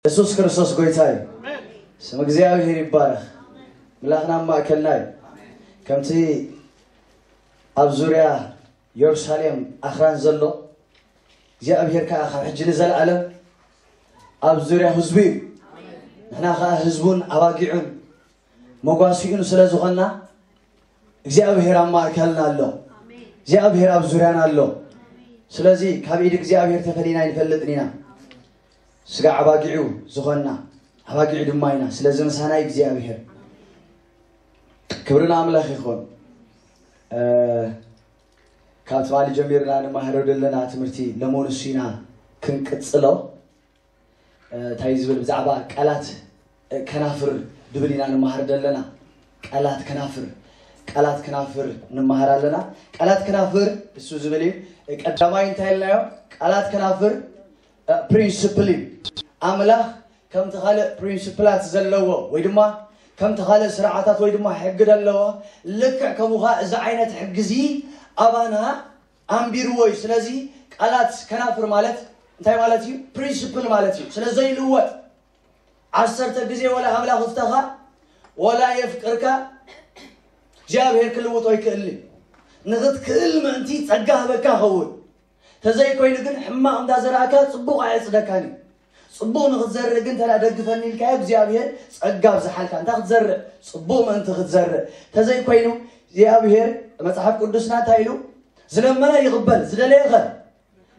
የሱስ ክርስቶስ ጎይታ እዩ። ስም እግዚኣብሔር ይባረኽ። ምላኽና ኣብ ማእከልና እዩ። ከምቲ ኣብ ዙርያ የሩሳሌም ኣኽራን ዘሎ እግዚኣብሔር ከዓ ካብ ሕጂ ንዘለኣለም ኣብ ዙርያ ህዝቡ እዩ። ንሕና ከዓ ህዝቡን ኣባጊዑን መጓሲኡን ስለ ዝኾንና እግዚኣብሔር ኣብ ማእከልና ኣሎ። እግዚኣብሔር ኣብ ዙርያና ኣሎ። ስለዚ ካብ ኢድ እግዚኣብሔር ተፈሊና ኣይንፈልጥን ኢና። ስጋ ኣባጊዑ ዝኾንና ኣባጊዑ ድማ ኢና። ስለዚ ምሳና እግዚኣብሔር ክብሪ ንኣምላኽ ይኹን። ካብ ትማሊ ጀሚርና ንማሃሮ ዘለና ትምህርቲ ለሞንሱ ኢና ክንቅጽሎ። እንታይ ዝብል ብዛዕባ ቃላት ከናፍር ድብል ኢና ንማሃር ዘለና። ቃላት ከናፍር ቃላት ከናፍር ንማሃር ኣለና። ቃላት ከናፍር እሱ ዝብል እዩ። ቀዳማይ እንታይ ኢልናዮ? ቃላት ከናፍር ፕሪንስፕል እዩ። ኣምላኽ ከምቲ ካልእ ፕሪንስፕላት ዘለዎ ወይ ድማ ከምቲ ካልእ ስርዓታት ወይ ድማ ሕጊ ዘለዎ፣ ልክዕ ከምኡ ኸዓ እዚ ዓይነት ሕጊ እዚ ኣባና ኣንቢርዎ እዩ። ስለዚ ቃላት ከናፍር ማለት እንታይ ማለት እዩ? ፕሪንስፕል ማለት እዩ። ስለ ዘይልወጥ ዓሰርተ ግዜ ወላ ኣምላኽ ይፍተኻ ወላ የፍቅርካ እግዚኣብሔር ክልውጦ ኣይክእልን እዩ። ንኽትክእል ምእንቲ ጸጋ ህበካ ኸውን። ተዘይኮይኑ ግን ሕማቕ እንዳዘራእካ ጽቡቕ ኣየጽደካን እዩ። ጽቡቕ ንኽትዘርእ ግን እንተ ደኣ ደግፈኒ ኢልካዮ እግዚኣብሔር ጸጋ ኣብዝሓልካ። እንታይ ክትዘርእ? ጽቡቕ ምእንቲ ክትዘርእ። ተዘይኮይኑ እግዚኣብሔር መጽሓፍ ቅዱስና እንታይ ኢሉ? ዝለመነ ይቕበል፣ ዝደለየኸ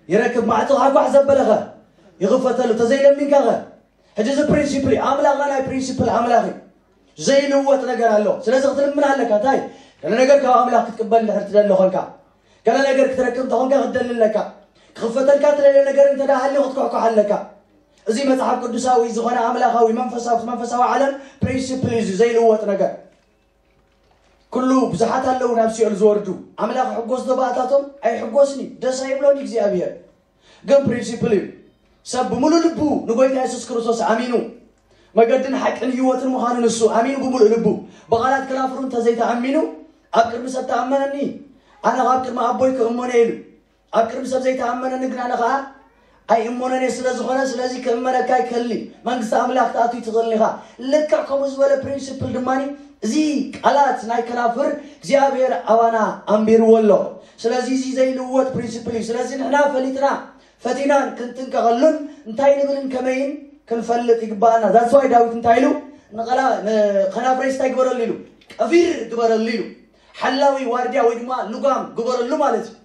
ይረክብ፣ ማዕጾ ኳዕኳዕ ዘበለኸ ይኽፈተሉ፣ ተዘይለሚንካኸ። ሕጂ እዚ ፕሪንሲፕል እዩ። ኣምላኽና ናይ ፕሪንሲፕል ኣምላኽ እዩ። ዘይልወጥ ነገር ኣሎ። ስለዚ ክትልምን ኣለካ። እንታይ? ገለ ነገር ካብ ኣምላኽ ክትቅበል እንድሕር ትደሊ ኾንካ፣ ገለ ነገር ክትረክብ እንተኾንካ ክትደሊ ኣለካ። ክኽፈተልካ ትደልዮ ነገር እንተ ደኣ ሃልዩ ክትኳኳሕ ኣለካ። እዚ መጽሓፍ ቅዱሳዊ ዝኾነ ኣምላኻዊ መንፈሳዊ መንፈሳዊ ዓለም ፕሪንሲፕል እዩ፣ ዘይልወጥ ነገር። ኩሉ ብዙሓት ኣለዉ ናብ ሲኦል ዝወርዱ። ኣምላኽ ሕጎስ ዶ ብኣታቶም? ኣይሕጎስን እዩ። ደስ ኣይብሎን እዩ እግዚኣብሔር። ግን ፕሪንሲፕል እዩ። ሰብ ብምሉእ ልቡ ንጎይታ የሱስ ክርስቶስ ኣሚኑ መገድን ሓቅን ህይወትን ምዃኑ ንሱ ኣሚኑ ብምሉእ ልቡ ብቓላት ከናፍሩ እንተዘይተኣሚኑ፣ ኣብ ቅድሚ ሰብ ተኣመነኒ ኣነ ኣብ ቅድሚ ኣቦይ ክእመኖ ኢሉ። ኣብ ቅድሚ ሰብ ዘይተኣመነኒ ግን ኣነ ኸዓ ኣይእመኖን እየ። ስለ ዝኾነ ስለዚ ክእመነካ ኣይክእልን እዩ። መንግስቲ ኣምላኽ ክትኣቱ ኣይትኽእልን ኢኻ። ልክዕ ከምኡ ዝበለ ፕሪንሲፕል ድማ እዚ ቃላት ናይ ከናፍር እግዚኣብሔር ኣባና ኣንቢርዎ ኣሎ። ስለዚ እዚ ዘይልወጥ ፕሪንሲፕል እዩ። ስለዚ ንሕና ፈሊጥና ፈቲናን ክንጥንቀቐሉን እንታይ ንብልን ከመይን ክንፈልጥ ይግባኣና። ዛስዋይ ዳዊት እንታይ ኢሉ ንቐላ ንኸናፍረይስ እንታይ ግበረሉ ኢሉ? ቀፊር ግበረሉ ኢሉ። ሓላዊ ዋርድያ ወይ ድማ ልጓም ግበረሉ ማለት እዩ።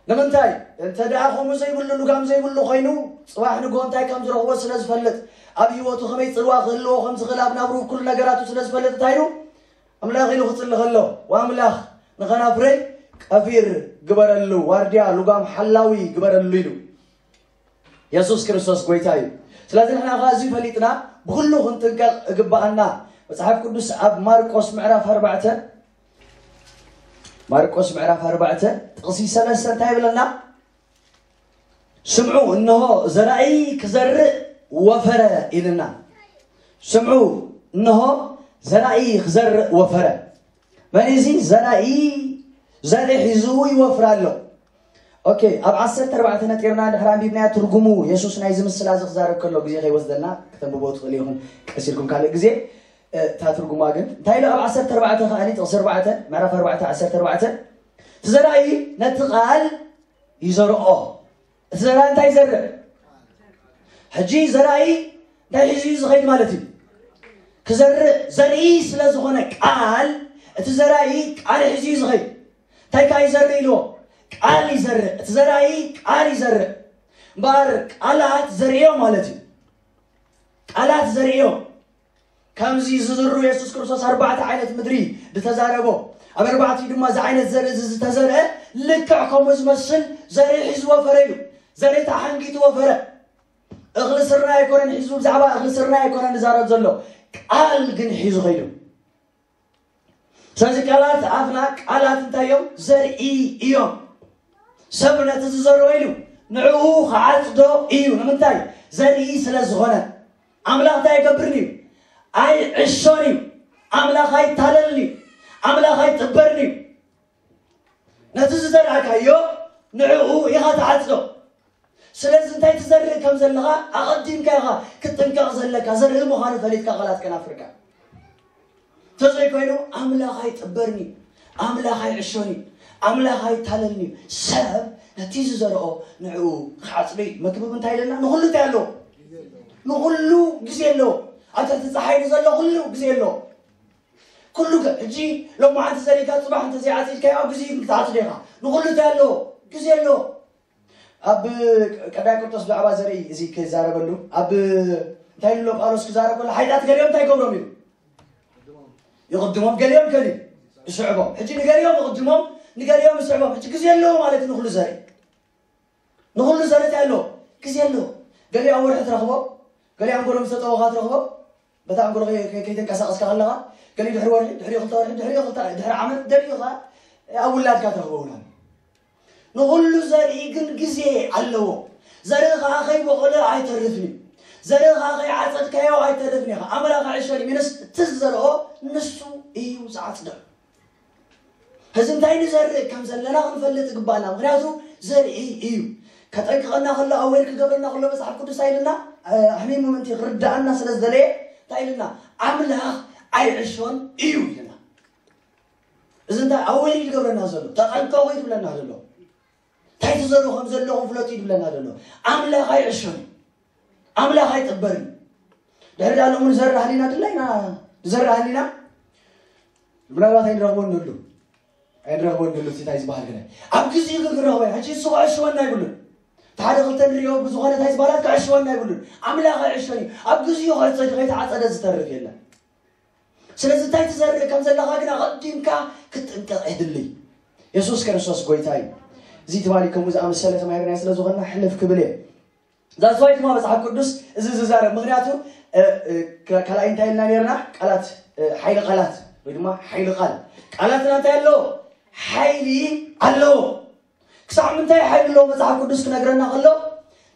ንምንታይ? እንተ ደኣ ከምኡ ዘይብሉ ልጋም ዘይብሉ ኮይኑ፣ ጽባሕ ንግሆ እንታይ ከም ዝረኽቦ ስለ ዝፈልጥ፣ ኣብ ህይወቱ ከመይ ጽልዋ ክህልዎ ከም ዝኽእል፣ ኣብ ናብርኡ ኩሉ ነገራቱ ስለ ዝፈልጥ፣ እንታይ ኢሉ? ኣምላኽ ኢሉ ክጽሊ ከሎ፣ "ወኣምላኽ ንኸናፍረይ ቀፊር ግበረሉ፣ ዋርድያ ልጓም ሓላዊ ግበረሉ" ኢሉ። የሱስ ክርስቶስ ጎይታ እዩ። ስለዚ ንሕና ኸዓ እዚ ፈሊጥና ብኹሉ ክንጥንቀቕ እግባኣና። መጽሓፍ ቅዱስ ኣብ ማርቆስ ምዕራፍ ኣርባዕተ፣ ማርቆስ ምዕራፍ ኣርባዕተ ጥቕሲ ሰለስተ እንታይ ይብለና? "ስምዑ፣ እንሆ ዘራኢ ክዘርእ ወፈረ" ኢልና። ስምዑ፣ እንሆ ዘራኢ ክዘርእ ወፈረ። መን እዚ ዘራኢ? ዘርኢ ሒዙ ይወፍር ኣሎ። ኦኬ፣ ኣብ ዓሰርተ ኣርባዕተ ነጢርና ድሕሪ ኣንቢብናያ ትርጉሙ የሱስ ናይዚ ምስላ እዚ ክዛረብ ከሎ ግዜ ከይወስደልና ክተንብቦ ትኽእሉ ኢኹም፣ ቀስ ኢልኩም ካልእ ግዜ። እ፣ እታ ትርጉማ ግን እንታይ ኢሉ ኣብ ዓሰርተ ኣርባዕተ ከኣኒ ጥቕሲ ኣርባዕተ፣ ምዕራፍ ኣርባዕተ ዓሰርተ ኣርባዕተ፣ "እቲ ዘራኢ ነቲ ቃል ይዘርኦ"። እቲ ዘራኢ እንታይ ይዘርእ? ሕጂ ዘራኢ እንታይ ሒዙ እዩ ዝኸይድ ማለት እዩ? ክዘርእ ዘርኢ ስለ ዝኾነ ቃል፣ እቲ ዘራኢ ቃል ሒዙ እዩ ዝኸይድ። እንታይ ከኣ ይዘርእ ኢልዎ? ቃል ይዘርእ። እቲ ዘራኢ ቃል ይዘርእ። እምበኣር ቃላት ዘርእዮ ማለት እዩ። ቃላት ዘርእዮ። ከምዚ ዝዝሩ የሱስ ክርስቶስ ኣርባዕተ ዓይነት ምድሪ ዝተዛረቦ፣ ኣብ ኣርባዕቲኡ ድማ እዚ ዓይነት ዘርኢ እዚ ዝተዘርአ ልክዕ ከምኡ ዝመስል ዘርኢ ሒዙ ወፈረ ኢሉ። ዘርኢ ተሓንጊጡ ወፈረ። እኽሊ ስርናይ ኣይኮነን ሒዙ፣ ብዛዕባ እኽሊ ስርናይ ኣይኮነን ዝዛረብ ዘሎ፣ ቃል ግን ሒዙ ኸይዱ። ስለዚ ቃላት ኣፍና፣ ቃላት እንታይ እዮም? ዘርኢ እዮም። ሰብ ነቲ ዝዘርኦ ኢሉ ንዕኡ ክዓጽዶ እዩ። ንምንታይ? ዘርኢ ስለ ዝኾነ። ኣምላኽ እንታይ ኣይገብርን እዩ? ኣይዕሾን እዩ። ኣምላኽ ኣይታለልን እዩ። ኣምላኽ ኣይጥበርን እዩ። ነቲ ዝዘርኣካዮ ንዕኡ ኢኻ ትዓጽዶ። ስለዚ እንታይ ትዘርእ ከም ዘለኻ ኣቐዲምካ ኢኻ ክትጥንቀቕ ዘለካ። ዘርኢ ምዃኑ ፈሊጥካ ቃላት ከናፍርካ። ተዘይኮይኑ ኣምላኽ ኣይጥበርኒ፣ ኣምላኽ ኣይዕሾኒ፣ ኣምላኽ ኣይታለልኒ። ሰብ ነቲ ዝዘርኦ ንዕኡ ክዓጽዶ እዩ። መክብብ እንታይ ኢለና? ንኹሉ እንታይ ኣለዎ? ንኹሉ ግዜ ኣለዎ። ኣብ ትሕቲ ፀሓይ ንዘሎ ኩሉ ግዜ ኣለዎ። ኩሉ ገ- ሕጂ ሎማዓንቲ ዘሪእካ ፅባሕ እንተዘይዓፂድካዮ ኣብ ግዜ ክትዓፅዶ ኢኻ። ንኹሉ እንታይ ኣለዎ? ግዜ ኣለዎ። ኣብ ቀዳይ ቆርንቶስ ብዛዕባ ዘርኢ እዚ ክዛረበሉ ኣብ እንታይ ኢሉ ኣሎ ጳውሎስ ክዛረብ ከሎ ሓይጣት ገሊኦም እንታይ ገብሮም እዩ? ይቕድሞም፣ ገሊኦም ከሊ ይስዕቦም። ሕጂ ንገሊኦም ይቕድሞም፣ ንገሊኦም ይስዕቦም። ሕጂ ግዜ ኣለዎ ማለት እዩ ንኹሉ ዘርኢ። ንኹሉ ዘርኢ እንታይ ኣለዎ? ግዜ ኣለዎ። ገሊኦም ወርሒ ትረኽቦ፣ ገሊኦም ጎሎም ዝተጠወኻ ትረኽቦ። በታ ኣንጎሎ ከይተንቀሳቐስካ ከለኻ ገሊ ድሕሪ ወርሒ፣ ድሕሪ ክልተ ወርሒ፣ ድሕሪ ክልተ ድሕሪ ዓመት ገሊኡ ኸዓ ኣብ ውላድካ ትረኽቦ እውን ኣሎ። ንኹሉ ዘርኢ ግን ግዜ ኣለዎ። ዘርኢ ኸዓ ከይበቖለ ኣይተርፍን እዩ። ዘርኢ ኸዓ ከይዓጸድካዮ ኣይተርፍን ኢኻ። ኣምላኽ ኣይሸልም እዩ። ንስ እቲ ዝዘርኦ ንሱ እዩ ዝዓጽዶ። ሕዚ እንታይ ንዘርእ ከም ዘለና ክንፈልጥ ይግባና። ምክንያቱ ዘርኢ እዩ። ከጠንቅቐና ከሎ ኣወል ክገብረና ከሎ መጽሓፍ ቅዱስ ኣይልና ኣሕሚሙ ምንቲ ክርዳኣና ስለ ዝደለየ እንታይ ኢልና ኣምላኽ ኣይዕሾን እዩ ኢልና። እዚ እንታይ ኣወል እዩ ዝገብረና ዘሎ? ተጠንቀቑ እዩ ዝብለና ዘሎ። እንታይ ትዘርኡ ከም ዘለኹም ፍለጡ እዩ ዝብለና ዘሎ። ኣምላኽ ኣይዕሾን እዩ። ኣምላኽ ኣይጥበርን። ድሕሪ ዳ ሎሚ ንዘርእ ሃሊና ድላይና ንዘርእ ሃሊና ምናልባት ኣይንረኽቦን ንህሉ ኣይንረኽቦን ንህሉ እንታይ ዝበሃል ግነ ኣብ ግዜኡ ግን ክንረኽቦ ኢና። ሕጂ እሱ ክዕሽወና ኣይብሉን። ሓደ ክልተ ንሪኦ ብዝኾነ እንታይ ዝበሃላት ክዕሽወና ኣይብሉን። ኣምላኽ ኣይዕሾን እዩ። ኣብ ግዜኡ ከይተዓፀደ ዝተርፍ የለን። ስለዚ እንታይ ትዘርእ ከም ዘለኻ ግን ኣቐዲምካ ክትጥንቀቕ የድሊ። የሱስ ክርስቶስ ጎይታ እዩ። እዚ ትባሊ ከምኡ ዝኣመሰለ ተማሂርናዮ ስለ ዝኾንና ሕልፍ ክብል እየ። ዛስዋይ ድማ መፅሓፍ ቅዱስ እዚ ዝዛረብ ምክንያቱ ካልኣይ እንታይ ኢልና ነርና ቃላት ሓይሊ ቃላት ወይ ድማ ሓይሊ ቃል ቃላትና እንታይ ኣለዎ ሓይሊ ኣለዎ። ክሳዕ ምንታይ ሓይሊ ኣለዎ መፅሓፍ ቅዱስ ክነግረና ከሎ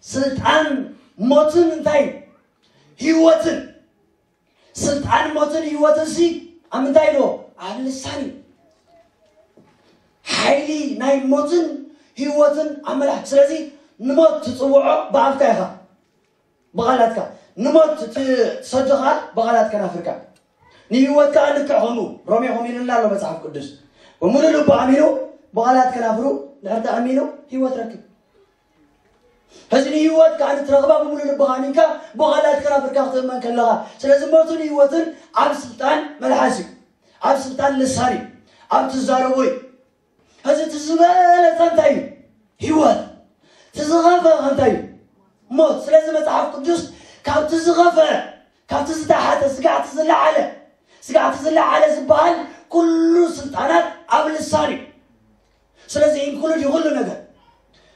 ስልጣን ሞትን እንታይ ህይወትን ስልጣን ሞትን ህይወትን ሲ ኣብ ምንታይ ኣለዎ ኣብ ልሳን እዩ። ሓይሊ ናይ ሞትን ህይወትን ኣመላክ ስለዚ ንሞት ትፅውዖ ብኣፍካ ኢኻ ብቓላትካ ንሞት ትሰዶ ከዓ ብቓላት ከናፍርካ ንህይወት ከዓ ልክዕ ከምኡ ሮሜ ከምኡ ኢሉና ኣሎ መፅሓፍ ቅዱስ ብምሉእ ልቡ ኣሚኑ ብቓላት ከናፍሩ ድሕር ተኣሚኑ ህይወት ረክብ ሕዚ ንህይወት ከዓ ንትረኽባ ብምሉእ ልብኻ ኣሚንካ ብቓላት ከናፍርካ ክትእመን ከለኻ ስለዚ ሞትን ህይወትን ኣብ ስልጣን መልሓስ እዩ ኣብ ስልጣን ልሳን እዩ ኣብ ትዛረቦ እዩ ሕዚ እቲ ዝበለፀ እንታይ እዩ ህይወት እቲ ዝኸፈ እንታይ እዩ ሞት ስለዚ መፅሓፍ ቅዱስ ካብቲ ዝኸፈ ካብቲ ዝተሓተ ስጋዕቲ ዝለዓለ ስጋዕቲ ዝለዓለ ዝበሃል ኩሉ ስልጣናት ኣብ ልሳን እዩ ስለዚ ኢንክሉድ እዩ ኩሉ ነገር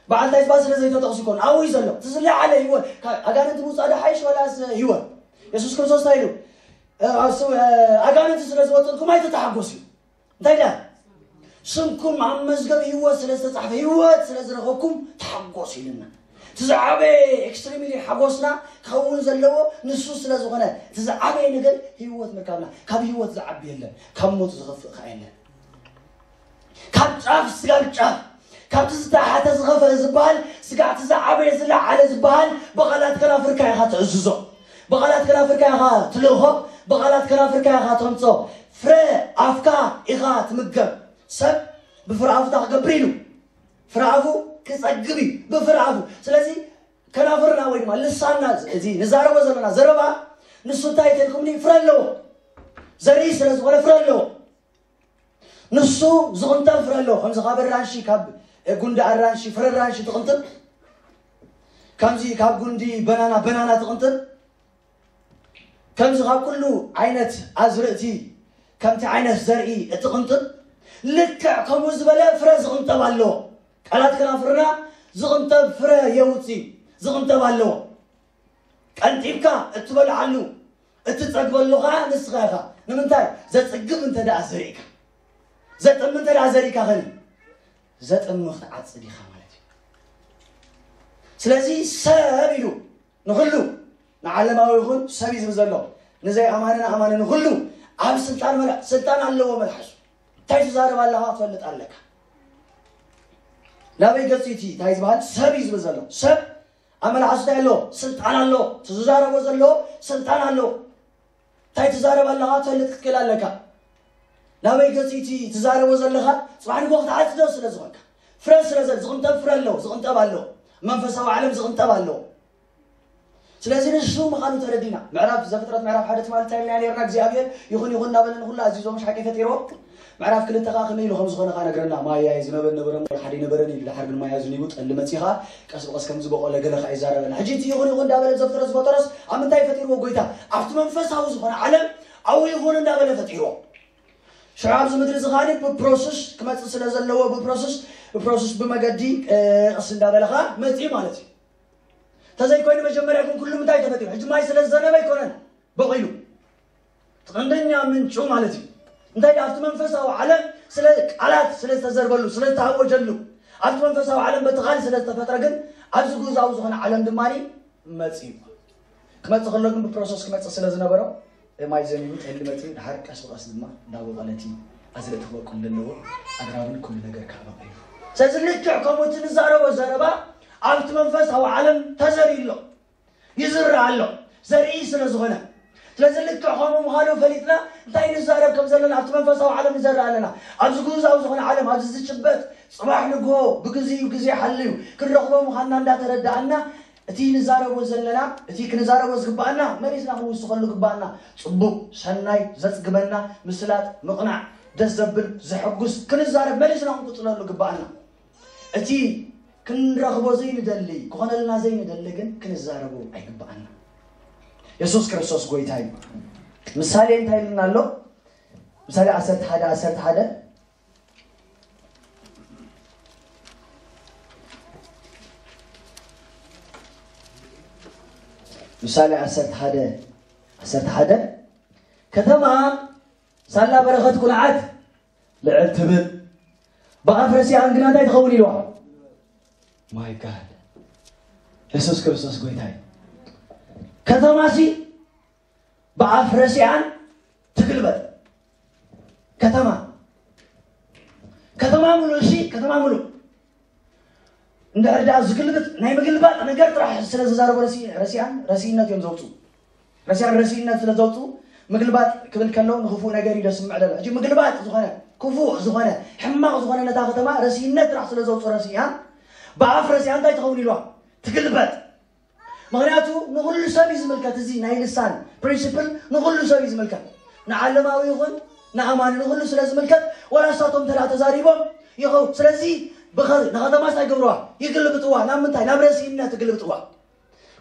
በዓል እንታይ ዝበሃል ስለ ዘይተጠቕሱ ይኮን ኣብኡ እዩ ዘሎ እቲ ዝለዓለ ህይወት ኣጋንንቲ ምውፃእ ዶ ሓይሽ ወላስ ህይወት የሱስ ክርስቶስ እንታይ ኢሉ ኣጋንንቲ ስለ ዝወፀልኩም ኣይተተሓጎስ እዩ እንታይ ዳ ስምኩም ኣብ መዝገብ ህይወት ስለ ዝተፃሕፈ ህይወት ስለ ዝረኸብኩም ተሓጎስ ኢልና እቲ ዝዓበየ ኤክስትሪምሊ ሓጎስና ክኸውን ዘለዎ ንሱ ስለ ዝኾነ እቲ ዝዓበየ ነገር ህይወት ምርካብና ካብ ህይወት ዝዓቢ የለን ካብ ሞት ዝኸፍእ ከዓ የለን ካብ ጫፍ ስጋብ ጫፍ ካብቲ ዝተሓተ ዝኸፈ ዝበሃል ስጋዕቲ ዝዓበየ ዝለዓለ ዝበሃል ብቓላት ከናፍርካ ኢኻ ትእዝዞ ብቓላት ከናፍርካ ኢኻ ትልእኾ ብቓላት ከናፍርካ ኢኻ ተምጾ ፍረ ኣፍካ ኢኻ ትምገብ ሰብ ብፍረ ኣፉ ክገብር ኢሉ ፍረ ኣፉ ክጸግብ እዩ ብፍረ ኣፉ ስለዚ ከናፍርና ወይ ድማ ልሳና እዚ ንዛረቦ ዘለና ዘረባ ንሱ እንታይ ተልኩምኒ ፍረ ኣለዎ ዘርኢ ስለ ዝኾነ ፍረ ኣለዎ ንሱ ዝቕንጠል ፍረ ኣሎ ከምዚ ካብ ኣራንሺ ካብ ጉንዲ ኣራንሺ ፍረ ኣራንሺ ትቕንጥል ከምዚ ካብ ጉንዲ በናና በናና ትቕንጥል ከምዚ ካብ ኩሉ ዓይነት ኣዝርእቲ ከምቲ ዓይነት ዘርኢ እትቕንጥል ልክዕ ከምኡ ዝበለ ፍረ ዝቕንጠብ ኣሎ ቃላት ከናፍርና ዝቕንጠብ ፍረ የውፅእ ዝቕንጠብ ኣለዎ ቀንጢብካ እትበልዓሉ እትጸግበሉ ኸዓ ንስኻ ኢኻ ንምንታይ ዘጽግብ እንተ ደኣ ዘሪእካ ዘጥሚ እንተ ደኣ ዘሪእካ ኸኒ ዘጥሚ ክትዓጽድ ኢኻ ማለት እዩ ስለዚ ሰብ ኢሉ ንኹሉ ንዓለማዊ ይኹን ሰብ እዩ ዝብል ዘሎ ንዘይኣማንን ኣማንን ንኹሉ ኣብ ስልጣን መላ ስልጣን ኣለዎ መልሓሱ እንታይ ትዛረብ ኣለኻ ትፈልጥ ኣለካ ናበይ ገፂ እቲ እንታይ ዝበሃል ሰብ እዩ ዝብል ዘሎ ሰብ ኣብ መልሓሱ እንታይ ኣሎ? ስልጣን ኣሎ። እቲ ዝዛረቦ ዘሎ ስልጣን ኣሎ። እንታይ ትዛረብ ኣለኻ ትፈልጥ ክትክእል ኣለካ። ናበይ ገፂ እቲ ትዛረቦ ዘለኻ ፅባሕ ንግሆ ክትዓፅዶ ስለ ዝኾንካ፣ ፍረ ስለ ዘ ዝቕንጠብ ፍረ ኣሎ፣ ዝቕንጠብ ኣሎ። መንፈሳዊ ዓለም ዝቕንጠብ ኣሎ። ስለዚ ንሱ ምዃኑ ተረዲና። ምዕራፍ ዘፍጥረት ምዕራፍ ሓደ ትማሊ እንታይ ኢልና ነርና? እግዚኣብሔር ይኹን ይኹን እናበለ ንኹሉ ኣዚዞ፣ ምሽ ሓቂ ፈጢርዎ። ምዕራፍ ክልተ ከዓ ከመይ ኢሉ ከም ዝኾነ ከዓ ነግረና። ማይ ኣየ ዝነበ ነበረ፣ እሞ ሓደ ነበረን ኢሉ። ድሓር ግን ማይ ኣዝኒቡ ጠሊ መጺኻ ቀስ ብቐስ ከም ዝበቖለ ገለ ከዓ ይዛረበና። ሕጂ እቲ ይኹን ይኹን እንዳበለ ዘፍጥረት ዝፈጠሮስ ኣብ ምንታይ ፈጢርዎ ጎይታ? ኣብቲ መንፈሳዊ ዝኾነ ዓለም ኣብኡ ይኹን እንዳበለ ፈጢርዎ። ሽዑ ኣብዚ ምድሪ እዚ ከዓኒ ብፕሮሰስ ክመጽእ ስለ ዘለዎ ብፕሮሰስ ብፕሮሰስ ብመገዲ ቀስ እንዳበለ ከዓ መጺኡ ማለት እዩ። ተዘይኮይኑ መጀመርያ ግን ኩሉ ምንታይ ተፈጢሩ? ሕጂ ማይ ስለ ዝዘነበ ኣይኮነን በቒሉ። እቲ ቀንደኛ ምንጩ ማለት እዩ። እንታይ ኣብቲ መንፈሳዊ ዓለም ስለ ቃላት ስለ ዝተዘርበሉ ስለ ዝተሃወጀሉ ኣብቲ መንፈሳዊ ዓለም በቲ ቃል ስለ ዝተፈጥረ ግን ኣብዚ ግዛዊ ዝኾነ ዓለም ድማ መጺኡ። ክመጽእ ከሎ ግን ብፕሮሰስ ክመጽእ ስለ ዝነበሮ ማይ ዘኒቡ ጠሊ መጺኡ ድሓር ቀስ ብቐስ ድማ እንዳበቐለቲ ኣዝርእቲ ክበቁል ዘለዎ ኣግራብን ኩሉ ነገር ከዓ በቒሉ። ስለዚ ልክዕ ከምኡ እቲ ንዛረቦ ዘረባ ኣብቲ መንፈሳዊ ዓለም ተዘሪኡ ኣሎ። ይዝራእ ኣሎ ዘርኢ ስለ ዝኾነ። ስለዚ ልክዕ ከምኡ ምዃኑ ፈሊጥና እንታይ ንዛረብ ከም ዘለና ኣብቲ መንፈሳዊ ዓለም ንዘርእ ኣለና። ኣብዚ ግዛዊ ዝኾነ ዓለም ኣብዚ ዝጭበጥ ጽባሕ ንግሆ ብግዜኡ ግዜ ሓልዩ ክንረኽቦ ምዃንና እንዳተረዳእና እቲ ንዛረቦ ዘለና እቲ ክንዛረቦ ዝግባኣና መሊስና ክንውስኸሉ ግባኣና። ጽቡቕ ሰናይ ዘጽግበና ምስላጥ ምቕናዕ ደስ ዘብል ዘሐጉስ ክንዛረብ መሊስና ክንቅጽለሉ ግባኣና። እቲ ክንረኽቦ ዘይንደሊ ክኾነልና ዘይንደሊ ግን ክንዛረቦ ኣይግባኣና። የሱስ ክርስቶስ ጎይታ እዩ። ምሳሌ እንታይ ኢልና ኣሎ? ምሳሌ ዓሰርተ ሓደ ዓሰርተ ሓደ ምሳሌ ዓሰርተ ሓደ ዓሰርተ ሓደ ከተማ ሳላ በረኸት ቁልዓት ልዕል ትብል ብኣፍ ረሲኣን ግና እንታይ ትኸውን ኢልዋ? ማይ ጋድ የሱስ ክርስቶስ ጎይታ እዩ። ከተማሲ ብኣፍ ረሲኣን ትግልበጥ። ከተማ ከተማ ሙሉእ እሺ ከተማ ሙሉእ እንድሕር ደኣ ዝግልብጥ ናይ ምግልባጥ ነገር ጥራሕ ስለ ዝዛረቡ ረሲኣን ረሲእነት እዮም ዘውፅኡ። ረሲኣን ረሲእነት ስለ ዘውፅኡ ምግልባጥ ክብል ከለዉ ንክፉእ ነገር እዩ ዘስምዕ ዘሎ። ሕጂ ምግልባጥ ዝኾነ ክፉእ ዝኾነ ሕማቕ ዝኾነ ነታ ከተማ ረሲእነት ጥራሕ ስለ ዘውፅኡ ረሲኣን ብኣፍ ረሲኣን እንታይ ትኸውን ኢልዋ? ትግልበጥ። ምኽንያቱ ንኹሉ ሰብ እዩ ዝምልከት። እዚ ናይ ልሳን ፕሪንሲፕል ንኹሉ ሰብ እዩ ዝምልከት። ንዓለማዊ ይኹን ንኣማኒ ንኹሉ ስለ ዝምልከት ወላ እሳቶም እንተ ተዛሪቦም ይኸው። ስለዚ ንኸተማስ ኣይገብርዋ ይግልብጥዋ። ናብ ምንታይ? ናብ ረሲእነት ይግልብጥዋ።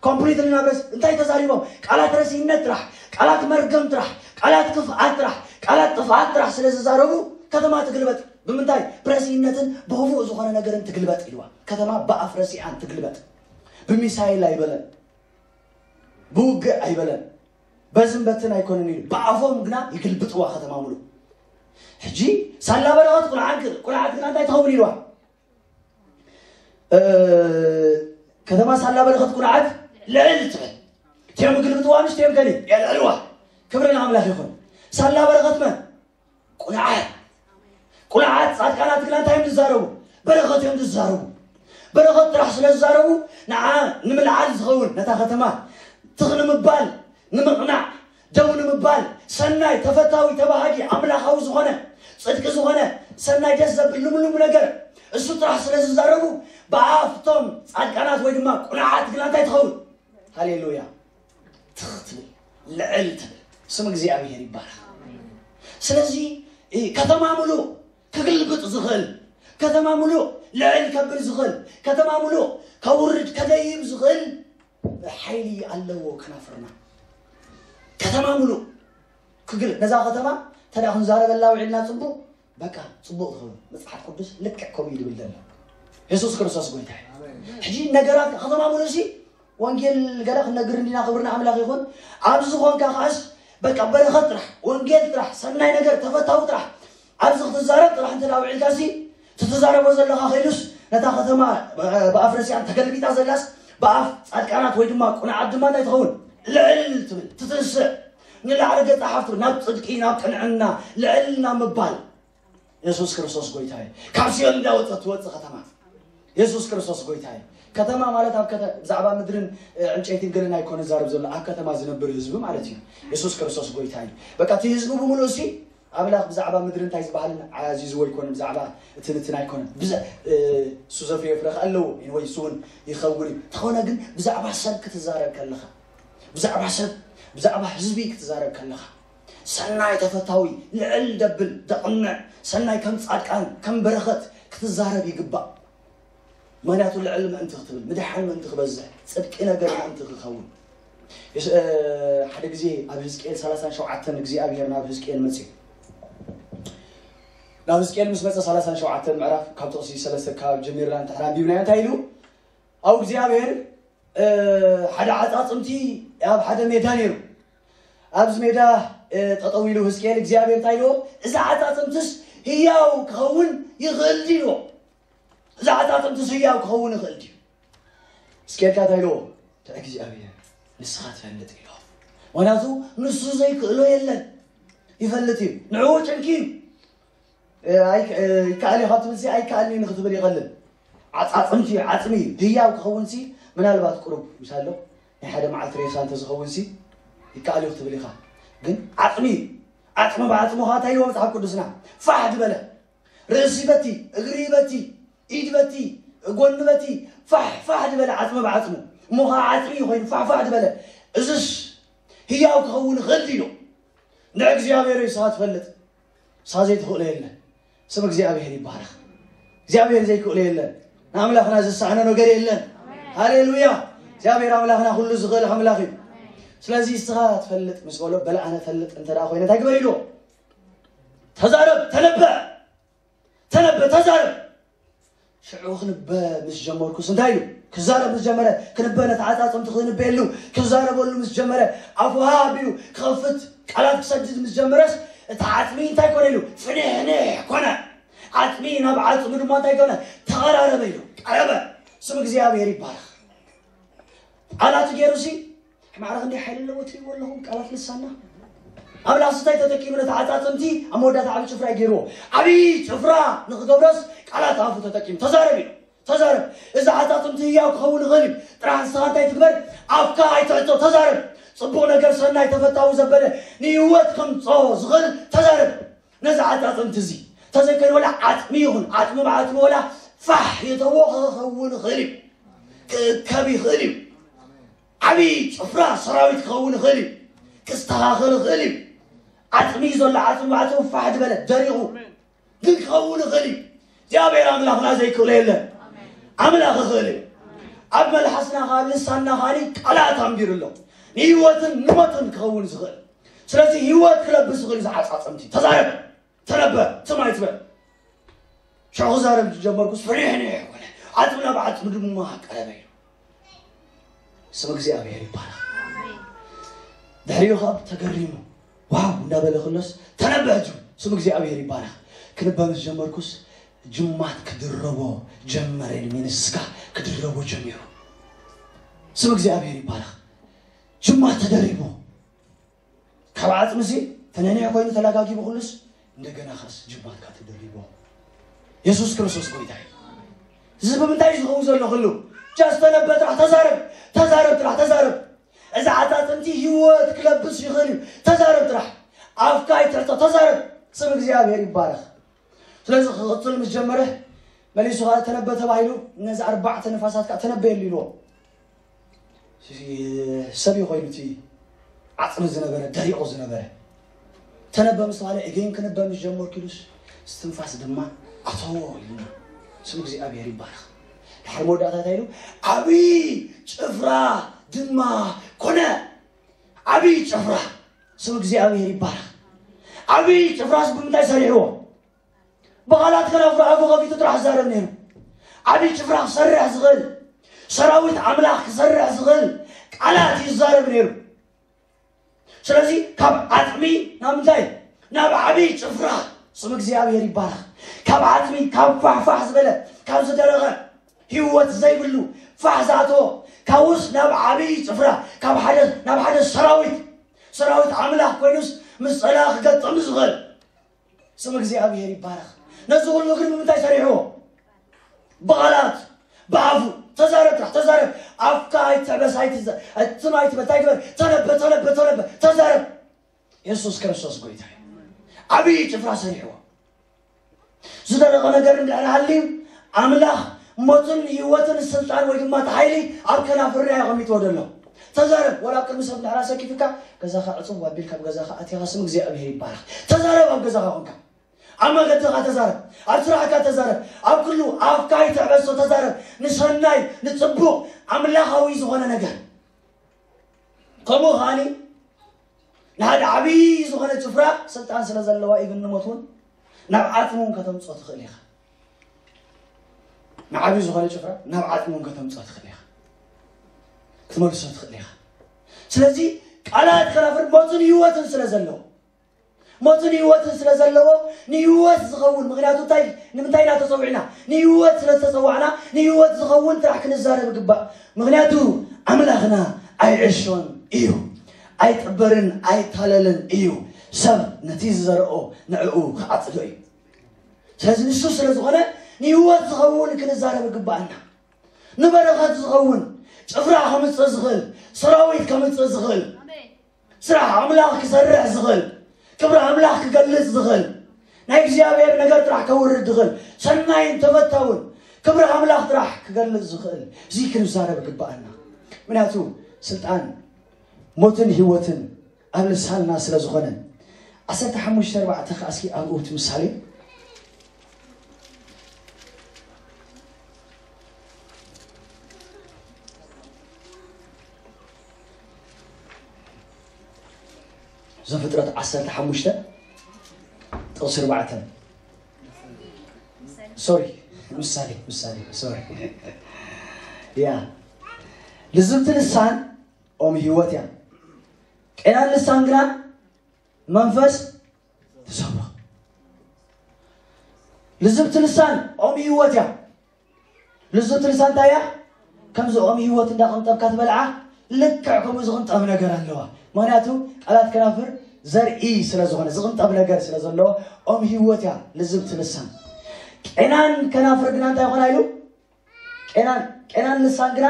ኮምፕሊትሊ ናብ ረስ እንታይ ተዛሪቦም? ቃላት ረሲእነት ጥራሕ፣ ቃላት መርገም ጥራሕ፣ ቃላት ክፍኣት ጥራሕ፣ ቃላት ጥፍኣት ጥራሕ ስለ ዝዛረቡ ከተማ ትግልበጥ። ብምንታይ? ብረሲእነትን ብኽፉእ ዝኾነ ነገርን ትግልበጥ ኢልዋ። ከተማ ብኣፍ ረሲኣን ትግልበጥ። ብሚሳይል ኣይበለን፣ ብውግእ ኣይበለን፣ በዝን በትን ኣይኮነን ኢሉ ብኣፎም ግና ይግልብጥዋ ከተማ ሙሉእ። ሕጂ ሳላ በረኸት ቁልዓት ቁልዓት ግና እንታይ ትኸውን ኢልዋ? ከተማ ሳላ በረኸት ቁልዓት ልዕል ትብል። እቲኦም ይግልብጥዋ፣ ንስቲኦም ከሊ የልዕልዋ። ክብሪ ንኣምላኽ ይኹን። ሳላ በረኸት መን? ቁልዓት ቁልዓት ጻድቃናት ግና እንታይ እዮም ዝዛረቡ? በረኸት እዮም ዝዛረቡ። በረኸት ጥራሕ ስለ ዝዛረቡ ንዓ ንምልዓል ዝኸውን ነታ ከተማ ትኽ ንምባል ንምቕናዕ ደው ንምባል ሰናይ ተፈታዊ ተባሃጊ ኣምላኻዊ ዝኾነ ጽድቂ ዝኾነ ሰናይ ደስ ዘብል ልምሉም ነገር እሱ ጥራሕ ስለ ዝዛረቡ ብኣፍቶም ጻድቃናት ወይ ድማ ቁልዓት ግና እንታይ ትኸውን? ሃሌሉያ። ትኽ ትብል ልዕል ትብል ስም እግዚኣብሔር ይባረክ። ስለዚ ከተማ ሙሉእ ክግልብጥ ዝኽእል ከተማ ሙሉእ ልዕል ከብል ዝኽእል ከተማ ሙሉእ ከውርድ ከደይብ ዝኽእል ሓይሊ ኣለዎ ከናፍርና። ከተማ ሙሉእ ክግል ነዛ ከተማ ተዳ ክንዛረበላ ውዒልና ጽቡቕ በቃ ጽቡቕ ትኸውን። መጽሓፍ ቅዱስ ልክዕ ከምኡ እዩ ዝብል ዘሎ። የሱስ ክርስቶስ ጎይታ እዩ። ሕጂ ነገራት ከተማ ሙሉእ ሲ ወንጌል ገለ ክነግር እንዲና። ክብርና ኣምላኽ ይኹን። ኣብዚ ዝኾንካ ከዓስ በቃ በረኸት ጥራሕ፣ ወንጌል ጥራሕ፣ ሰናይ ነገር ተፈታዊ ጥራሕ ኣብዚ ክትዛረብ ጥራሕ እንተ ውዒልካ ሲ ትትዛረቦ ዘለኻ ከይዱስ ነታ ከተማ ብኣፍ ረሲኣን ተገልቢጣ ዘላስ ብኣፍ ጻድቃናት ወይ ድማ ቁንዓት ድማ እንታይ ትኸውን? ልዕል ትብል ትትንስእ ንላዕሊ ገጻ ሓፍቱ ናብ ጽድቂ ናብ ቅንዕና ልዕል ናብ ምባል የሱስ ክርስቶስ ጎይታ እዩ። ካብ ሲኦል እንዳወፀ ትወፅእ ከተማ የሱስ ክርስቶስ ጎይታ እዩ። ከተማ ማለት ኣብ ከተ- ብዛዕባ ምድርን እ፣ ዕንጨይትን ገለን ኣይኮነ ዛረብ ዘሎ፣ ኣብ ከተማ ዝነብር ህዝቢ ማለት እዩ። የሱስ ክርስቶስ ጎይታ እዩ። በቃ እቲ ህዝቢ ብምሉእ ሲ ኣምላኽ ብዛዕባ ምድሪ እንታይ ዝበሃልን ኣዚዝዎ ኣይኮነን፣ ብዛዕባ እቲ ንትን ኣይኮነን። ብዛ- እ፣ እሱ ዘፍርዮ ፍረ ከ ኣለዎ ወይ እሱ እውን ይኸውን እዩ። እንተኾነ ግን ብዛዕባ ሰብ ክትዛረብ ከለኻ፣ ብዛዕባ ሰብ፣ ብዛዕባ ህዝቢ ክትዛረብ ከለኻ፣ ሰናይ ተፈታዊ፣ ልዕል ደብል ደቕንዕ፣ ሰናይ ከም ጻድቃን ከም በረኸት ክትዛረብ ይግባእ። ምክንያቱ ልዕል ምእንቲ ክትብል፣ ምድሓን ምእንቲ ክበዝሕ፣ ጽድቂ ነገር ምእንቲ ክኸውን። የስ- እ፣ ሓደ ግዜ ኣብ ህዝቅኤል ሰላሳን ሸውዓተን እግዚኣብሔር ናብ ህዝቅኤል መጽዩ። ናብ ህዝቅኤል ምስ መጸ ሰላሳን ሸውዓተን ምዕራፍ ካብ ጥቕሲ ሰለስተ ካብ ጀሚርና እንተሕራ ኣንቢብናዮ እንታይ ኢሉ? ኣብ እግዚኣብሔር እ፣ ሓደ ዓጻጽምቲ ኣብ ሓደ ሜዳ ነይሩ። ኣብዚ ሜዳ እ፣ ጠጠው ኢሉ ህዝቅኤል እግዚኣብሔር እንታይ ኢልዎ? እዚ ዓጻጽምትስ ህያው ክኸውን ይኽእል ድዩ ኢልዎ። እዚ ዓጻጽምትስ ህያው ክኸውን ይኽእል ድዩ? ህዝቅኤል ከ እንታይ ኢልዎ? እግዚኣብሔር ንስኻ ትፈልጥ ኢልዎ። ምክንያቱ ንሱ ዘይክእሎ የለን፣ ይፈልጥ እዩ። ንዕኡ ጭንቂ እዩ። እ፣ ኣይ- እ፣ ይከኣል እዩ ካብ ትብል ሲ ኣይከኣልን እዩ ንክትብል ይቐልል። ዓፃፅምቲ እዩ፣ ዓፅሚ እዩ። ህያው ክኸውን ሲ ምናልባት ቁሩብ ምሳሎ ናይ ሓደ መዓልቲ ሬሳ እንተዝኸውን ሲ ይከኣል እዩ ክትብል ኢኻ። ግን ዓፅሚ እዩ። ዓፅሚ ብዓፅሚ ኸዓ እንታይ ይዎ መፅሓፍ ቅዱስና? ፋሕ ዝበለ ርእሲ በቲ፣ እግሪ በቲ፣ ኢድ በቲ፣ ጎኒ በቲ፣ ፋሕ ፋሕ ዝበለ ዓፅሚ ብዓፅሙ። እሞ ኸዓ ዓፅሚ እዩ ኮይኑ ፋሕ ፋሕ ዝበለ። እዝስ ህያው ክኸውን ይኽእል ድዩ? ንእግዚኣብሔር እዩ፣ ንስኻ ትፈልጥ። ንስኻ ዘይትኽእሎ የለን። ስም እግዚኣብሔር ይባረኽ። እግዚኣብሔር ዘይክእሎ የለን። ንኣምላኽና ዝሰኣኖ ነገር የለን። ሃሌሉያ። እግዚኣብሔር ኣምላኽና ኩሉ ዝኽእል ኣምላኽ እዩ። ስለዚ ንስኻ ትፈልጥ ምስ በሎ፣ በለ ኣነ ፈልጥ እንተ ደኣ ኮይነ እንታይ ግበር ኢልዎ? ተዛረብ፣ ተነበ፣ ተነበ፣ ተዛረብ። ሽዑ ክንበ ምስ ጀመርኩስ እንታይ ኢሉ? ክዛረብ ምስ ጀመረ፣ ክንበ ነቲ ዓጻጽምቲ ክንበየሉ ክዛረበሉ ምስ ጀመረ፣ ኣፉ ሃብ ኢሉ ክኸፍት ቃላት ክሰድድ ምስ ጀመረስ፣ እቲ ዓጽሚ እንታይ ኮነ ኢሉ? ፍንሕንሕ ኮነ። ዓጽሚ ናብ ዓጽሚ ድማ እንታይ ኮነ? ተቐራረበ ኢሉ። ቀረበ። ስም እግዚኣብሔር ይባረኽ። ቃላቱ ገይሩሲ ማዕረ ክንደይ ሓይሊ ኣለዎ ትሪእዎ ኣለኹም? ቃላት ልሳና ኣምላኽ እንታይ ተጠቂሙ ነቲ ዓጻጽምቲ ኣብ መወዳእታ ዓብዪ ጭፍራ ገይርዎ? ዓብዪ ጭፍራ ንኽገብሮስ ቃላት ኣፉ ተጠቂሙ። ተዛረብ እዩ፣ ተዛረብ። እዚ ዓጻጽምቲ ህያው ክኸውን ይኽእል እዩ። ጥራሕ ንስኻ እንታይ ትግበር? ኣፍካ ኣይትዕጾ፣ ተዛረብ። ጽቡቕ ነገር፣ ሰናይ፣ ተፈታዊ፣ ዘበለ፣ ንህይወት ከምጽኦ ዝኽእል ተዛረብ። ነዚ ዓጻጽምቲ እዚ ተዘከር፣ ወላ ዓጽሚ ይኹን ዓጽሚ ብዓጽሚ ወላ ፋሕ የተዎ ክኸውን ይኽእል እዩ፣ ክእከብ ይኽእል እዩ። ዓብዪ ጭፍራ ሰራዊት ክኸውን ይኽእል እዩ፣ ክስተኻኸል ይኽእል እዩ። ዓጽሚ ዘሎ ዓጽሚ ብዓጽሚ ፋሕ ዝበለ ደሪቑ ግን ክኸውን ይኽእል እዩ። እግዚኣብሔር ኣምላኽና ዘይክእሎ የለን። ኣምላኽ ይኽእል እዩ። ኣብ መልሓስና ካብ ልሳንና ካሊ ቃላት ኣንቢሩ ኣሎ፣ ንህይወትን ንሞትን ክኸውን ዝኽእል። ስለዚ ህይወት ክለብስ ዝኽእል እዚ ዓጻጽምቲ ተዛረብ። ተነበ፣ ትም ኣይትበል። ሽዑ ክዛረብ ዝጀመርኩስ ፍንሕንሕ ኮነ፣ ዓጽሚ ናብ ዓጽሚ ድማ ቀረበ ኢሉ። ስም እግዚኣብሔር ይባረኽ። ድሕሪኡ ካብ ተገሪሙ ዋው እንዳበለ ክሎስ ተነበ ሕጂ። ስም እግዚኣብሔር ይባረኽ። ክንበ ምስ ጀመርኩስ ጅማት ክድረቦ ጀመረ ኢሉ፣ ሚንስ ስጋ ክድረቦ ጀሚሩ። ስም እግዚኣብሔር ይባረኽ። ጅማት ተደሪቡ ካብ ዓጽምሲ ፍንሕንሕ ኮይኑ ተላጋጊቡ ኩሉስ እንደገና ኸስ ጅማትካ ተደሪቦ። የሱስ ክርስቶስ ጎይታ እዩ። እዚ ብምንታይ እዩ ዝኸውን ዘሎ? ኩሉ ጃስ ተነበ ጥራሕ፣ ተዛረብ፣ ተዛረብ ጥራሕ፣ ተዛረብ። እዚ ዓጻጽምቲ ህይወት ክለብስ ይኽእል እዩ። ተዛረብ ጥራሕ፣ ኣፍካ ኣይትዕጾ፣ ተዛረብ። ስም እግዚኣብሔር ይባረኽ። ስለዚ ክቕጽል ምስ ጀመረ መሊሱ ኸዓ ተነበ ተባሂሉ፣ ነዚ ኣርባዕተ ንፋሳት ከኣ ተነበየሉ ኢልዎ። ሰብ እዩ ኮይኑ እቲ ዓጽሚ ዝነበረ፣ ደሪቑ ዝነበረ። ተነበ ምስ ተባሃለ፣ እገይን ክንበ ምስ ጀመርኩ ኢሉስ፣ እስትንፋስ ድማ ኣተዎ ኢልና። ስም እግዚኣብሔር ይባረኽ። ድሓር መወዳእታ እንታይ ኢሉ? ዓብዪ ጭፍራ ድማ ኮነ። ዓብዪ ጭፍራ። ስም እግዚኣብሔር ይባረኽ። ዓብዪ ጭፍራስ ብምንታይ ሰሪሕዎ? ብቓላት ከናፍሩ ኣፉ ከፊቱ ጥራሕ ዝዛረብ ነይሩ። ዓብዪ ጭፍራ ክሰርሕ ዝኽእል፣ ሰራዊት ኣምላኽ ክሰርሕ ዝኽእል ቃላት ይዛረብ ነይሩ። ስለዚ ካብ ዓጽሚ ናብ ምንታይ? ናብ ዓብዪ ጭፍራ። ስም እግዚኣብሔር ይባረኽ። ካብ ዓጽሚ፣ ካብ ፋሕፋሕ ዝበለ፣ ካብ ዝደረቐ፣ ህይወት ዘይብሉ፣ ፋሕ ዝኣተዎ፣ ካብኡስ ናብ ዓብዪ ጭፍራ፣ ካብ ሓደ ናብ ሓደ ሰራዊት፣ ሰራዊት ኣምላኽ ኮይኑስ ምስ ጸላኢ ክገጥም ዝኽእል። ስም እግዚኣብሔር ይባረኽ። ነዚ ኩሉ ግን ብምንታይ ሰሪሕዎ? ብቓላት፣ ብኣፉ። ተዛረብ ጥራሕ፣ ተዛረብ። ኣፍካ ኣይትዕበስ፣ ኣይትዘ-፣ ኣይትም ኣይትበል፣ እንታይ ግበር? ተነበ፣ ተነበ፣ ተነበ፣ ተዛረብ። የሱስ ክርስቶስ ጎይታ እዩ። ዓብዪ ጭፍራ ሰሪሕዎ። ዝደረቐ ነገር እንድሕር ሃልዩ፣ ኣምላኽ ሞትን ህይወትን ስልጣን ወይ ድማ እቲ ሓይሊ ኣብ ከናፍርና እዩ ኣቐሚጥዎ ዘሎ። ተዛረብ። ወላ ኣብ ቅድሚ ሰብ እንድሕር ኣሰኪፍካ፣ ገዛኻ ዕጽው ኣቢልካ ኣብ ገዛኻ ኣቲኻ ስም እግዚኣብሔር ይባረኽ። ተዛረብ። ኣብ ገዛኻ ኮንካ፣ ኣብ መገድኻ ተዛረብ፣ ኣብ ስራሕካ ተዛረብ፣ ኣብ ኩሉ ኣፍካ ኣይትዕበሶ፣ ተዛረብ። ንሰናይ፣ ንጽቡቕ፣ ኣምላኻዊ ዝኾነ ነገር። ከምኡ ከዓኒ ንሓደ ዓብዪ ዝኾነ ጭፍራ ስልጣን ስለ ዘለዋ፣ ኢብን ንሞት እውን ናብ ዓጽሚ እውን ከተምጽኦ ትኽእል ኢኻ። ንዓብዪ ዝኾነ ጭፍራ ናብ ዓጽሚ እውን ከተምጽኦ ትኽእል ኢኻ። ክትመልሶ ትኽእል ኢኻ። ስለዚ ቃላት ከናፍር ሞትን ህይወትን ስለ ዘለዎ፣ ሞትን ህይወትን ስለ ዘለዎ፣ ንህይወት ዝኸውን፣ ምኽንያቱ እንታይ፣ ንምንታይ ኢና ተጸዊዕና? ንህይወት ስለ ዝተጸዋዕና፣ ንህይወት ዝኸውን ጥራሕ ክንዛረብ ይግባእ። ምኽንያቱ ኣምላኽና ኣይዕሾን እዩ፣ ኣይጥበርን ኣይታለልን እዩ። ሰብ ነቲ ዝዘርኦ ንዕኡ ክዓጽዶ እዩ። ስለዚ ንሱ ስለ ዝኾነ ንህይወት ዝኸውን ክንዛረብ ይግባኣና። ንበረኸት ዝኸውን ጭፍራ ከምጽእ ዝኽእል፣ ሰራዊት ከምጽእ ዝኽእል፣ ኣሜን። ስራሕ ኣምላኽ ክሰርሕ ዝኽእል፣ ክብሪ ኣምላኽ ክገልጽ ዝኽእል፣ ናይ እግዚኣብሔር ነገር ጥራሕ ከውርድ ዝኽእል፣ ሰናይን ተፈታውን ክብሪ ኣምላኽ ጥራሕ ክገልጽ ዝኽእል፣ እዚ ክንዛረብ ይግባኣና። ምክንያቱ ስልጣን ሞትን ህይወትን ኣብ ልሳንና ስለ ዝኾነ። ዓሰርተ ሓሙሽተ ኣርባዕተ ከኣ እስኪ ኣብኡ እቲ ምሳሌ። ዘፍጥረት ዓሰርተ ሓሙሽተ ጥቕሲ ኣርባዕተ። ሶሪ፣ ምሳሌ፣ ምሳሌ፣ ሶሪ። ያ። ልዝብቲ ልሳን ኦም ህይወት እያ። ቄናን ልሳን ግና መንፈስ ትሰብሮ። ልዝብቲ ልሳን ኦም ህይወት እያ። ልዝብቲ ልሳን እንታይ እያ? ከምዚ ኦም ህይወት እንዳቐንጠብካ ትበልዓ፣ ልክዕ ከምኡ ዝቕንጠብ ነገር ኣለዋ። ምኽንያቱ ቃላት ከናፍር ዘርኢ ስለ ዝኾነ፣ ዝቕንጠብ ነገር ስለ ዘለዎ፣ ኦም ህይወት እያ ልዝብቲ ልሳን። ቄናን ከናፍር ግና እንታይ ይኾና ኢሉ? ቄናን፣ ቄናን ልሳን ግና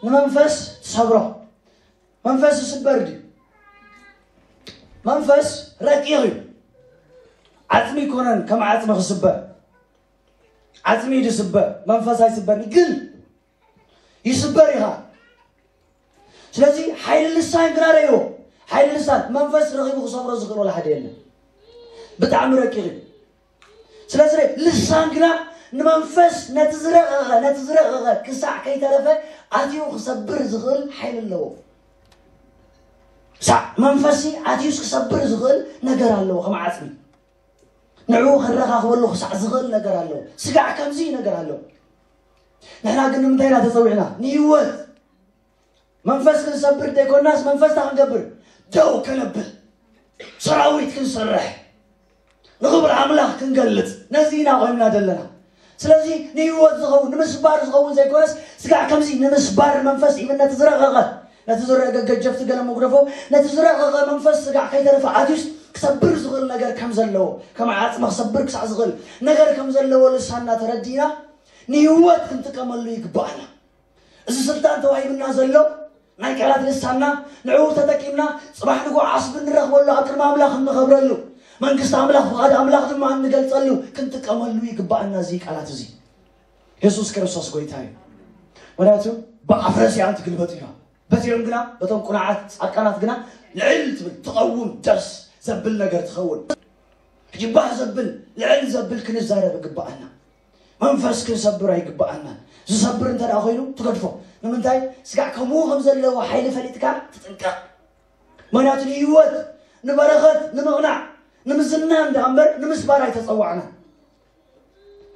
ንመንፈስ ትሰብሮ። መንፈስ ይስበር ድዩ? መንፈስ ረቂቕ እዩ። ዓጽሚ ይኮነን ከም ዓጽሚ ክስበር። ዓጽሚ እዩ ዝስበር፣ መንፈስ ኣይስበርን፣ ግን ይስበር ኢኻ። ስለዚ ሓይሊ ልሳን ግና ረእይዎ። ሓይሊ ልሳን መንፈስ ረኺቡ ክሰብሮ ዝኽእል ወላ ሓደ የለን። ብጣዕሚ ረቂቕ እዩ። ስለዚ ልሳን ግና ንመንፈስ ነቲ ዝረቐቐ፣ ነቲ ዝረቐቐ ክሳዕ ከይተረፈ ኣትዩ ክሰብር ዝኽእል ሓይሊ ኣለዎ። ሳዕ መንፈሲ ኣትዩስ ክሰብር ዝኽእል ነገር ኣለዎ፣ ከም ዓጽሚ። ንዑ ከረኻኽበሉ ክሳዕ ዝኽእል ነገር ኣለዎ። ስጋዕ ከምዚ ነገር ኣለዎ። ንሕና ግን ንምንታይ ኢና ተጸዊዕና? ንህይወት። መንፈስ ክንሰብር ዘይኮናስ መንፈስታ ክንገብር ደው ከነብል፣ ሰራዊት ክንሰርሕ፣ ንኽብሪ ኣምላኽ ክንገልጽ፣ ነዚ ኢና ቆይምና ዘለና። ስለዚ ንህይወት ዝኸውን፣ ንምስባር ዝኸውን ዘይኮነስ፣ ስጋዕ ከምዚ ንምስባር መንፈስ ኢብን ነቲ ዝረቐቐ፣ ነቲ ዝረቐ ገጀፍቲ ገለ መጉደፎ፣ ነቲ ዝረቐቐ መንፈስ ስጋዕ ከይተረፈ ኣትዩስ ክሰብር ዝኽእል ነገር ከም ዘለዎ፣ ከም ዓጽሚ ክሰብር ክሳዕ ዝኽእል ነገር ከም ዘለዎ ልሳንና ተረዲእና ንህይወት ክንጥቀመሉ ይግባኣና። እዚ ስልጣን ተዋሂቡና ዘሎ ናይ ቃላት ልሳንና ንዕኡ ተጠቂምና ጽባሕ ንግሆ ዓስቢ እንረኽበሉ፣ ኣብ ቅድሚ ኣምላኽ እንኸብረሉ፣ መንግስቲ ኣምላኽ ፍቓድ ኣምላኽ ድማ እንገልጸሉ ክንጥቀመሉ ይግባኣና። እዚ ቃላት እዚ የሱስ ክርስቶስ ጎይታ እዩ። ምክንያቱ ብኣፍረስ እያ ትግልበጥ እያ። በዚኦም ግና በቶም ቁናዓት ጻድቃናት ግና ልዕል ትብል ትቐውም ደስ ዘብል ነገር ትኸውን። ሕጂ ባህ ዘብል ልዕል ዘብል ክንዛረብ ይግባኣና። መንፈስ ክንሰብር ኣይግባኣናን። ዝሰብር እንተ ደኣ ኮይኑ ትገድፎ። ንምንታይ? ስጋዕ ከምኡ ከም ዘለዎ ሓይሊ ፈሊጥካ ትጥንቀቕ። ምኽንያቱ ንህይወት፣ ንበረኸት፣ ንምቕናዕ፣ ንምዝናን ደኣ እምበር ንምስባር ኣይተጸዋዕናን።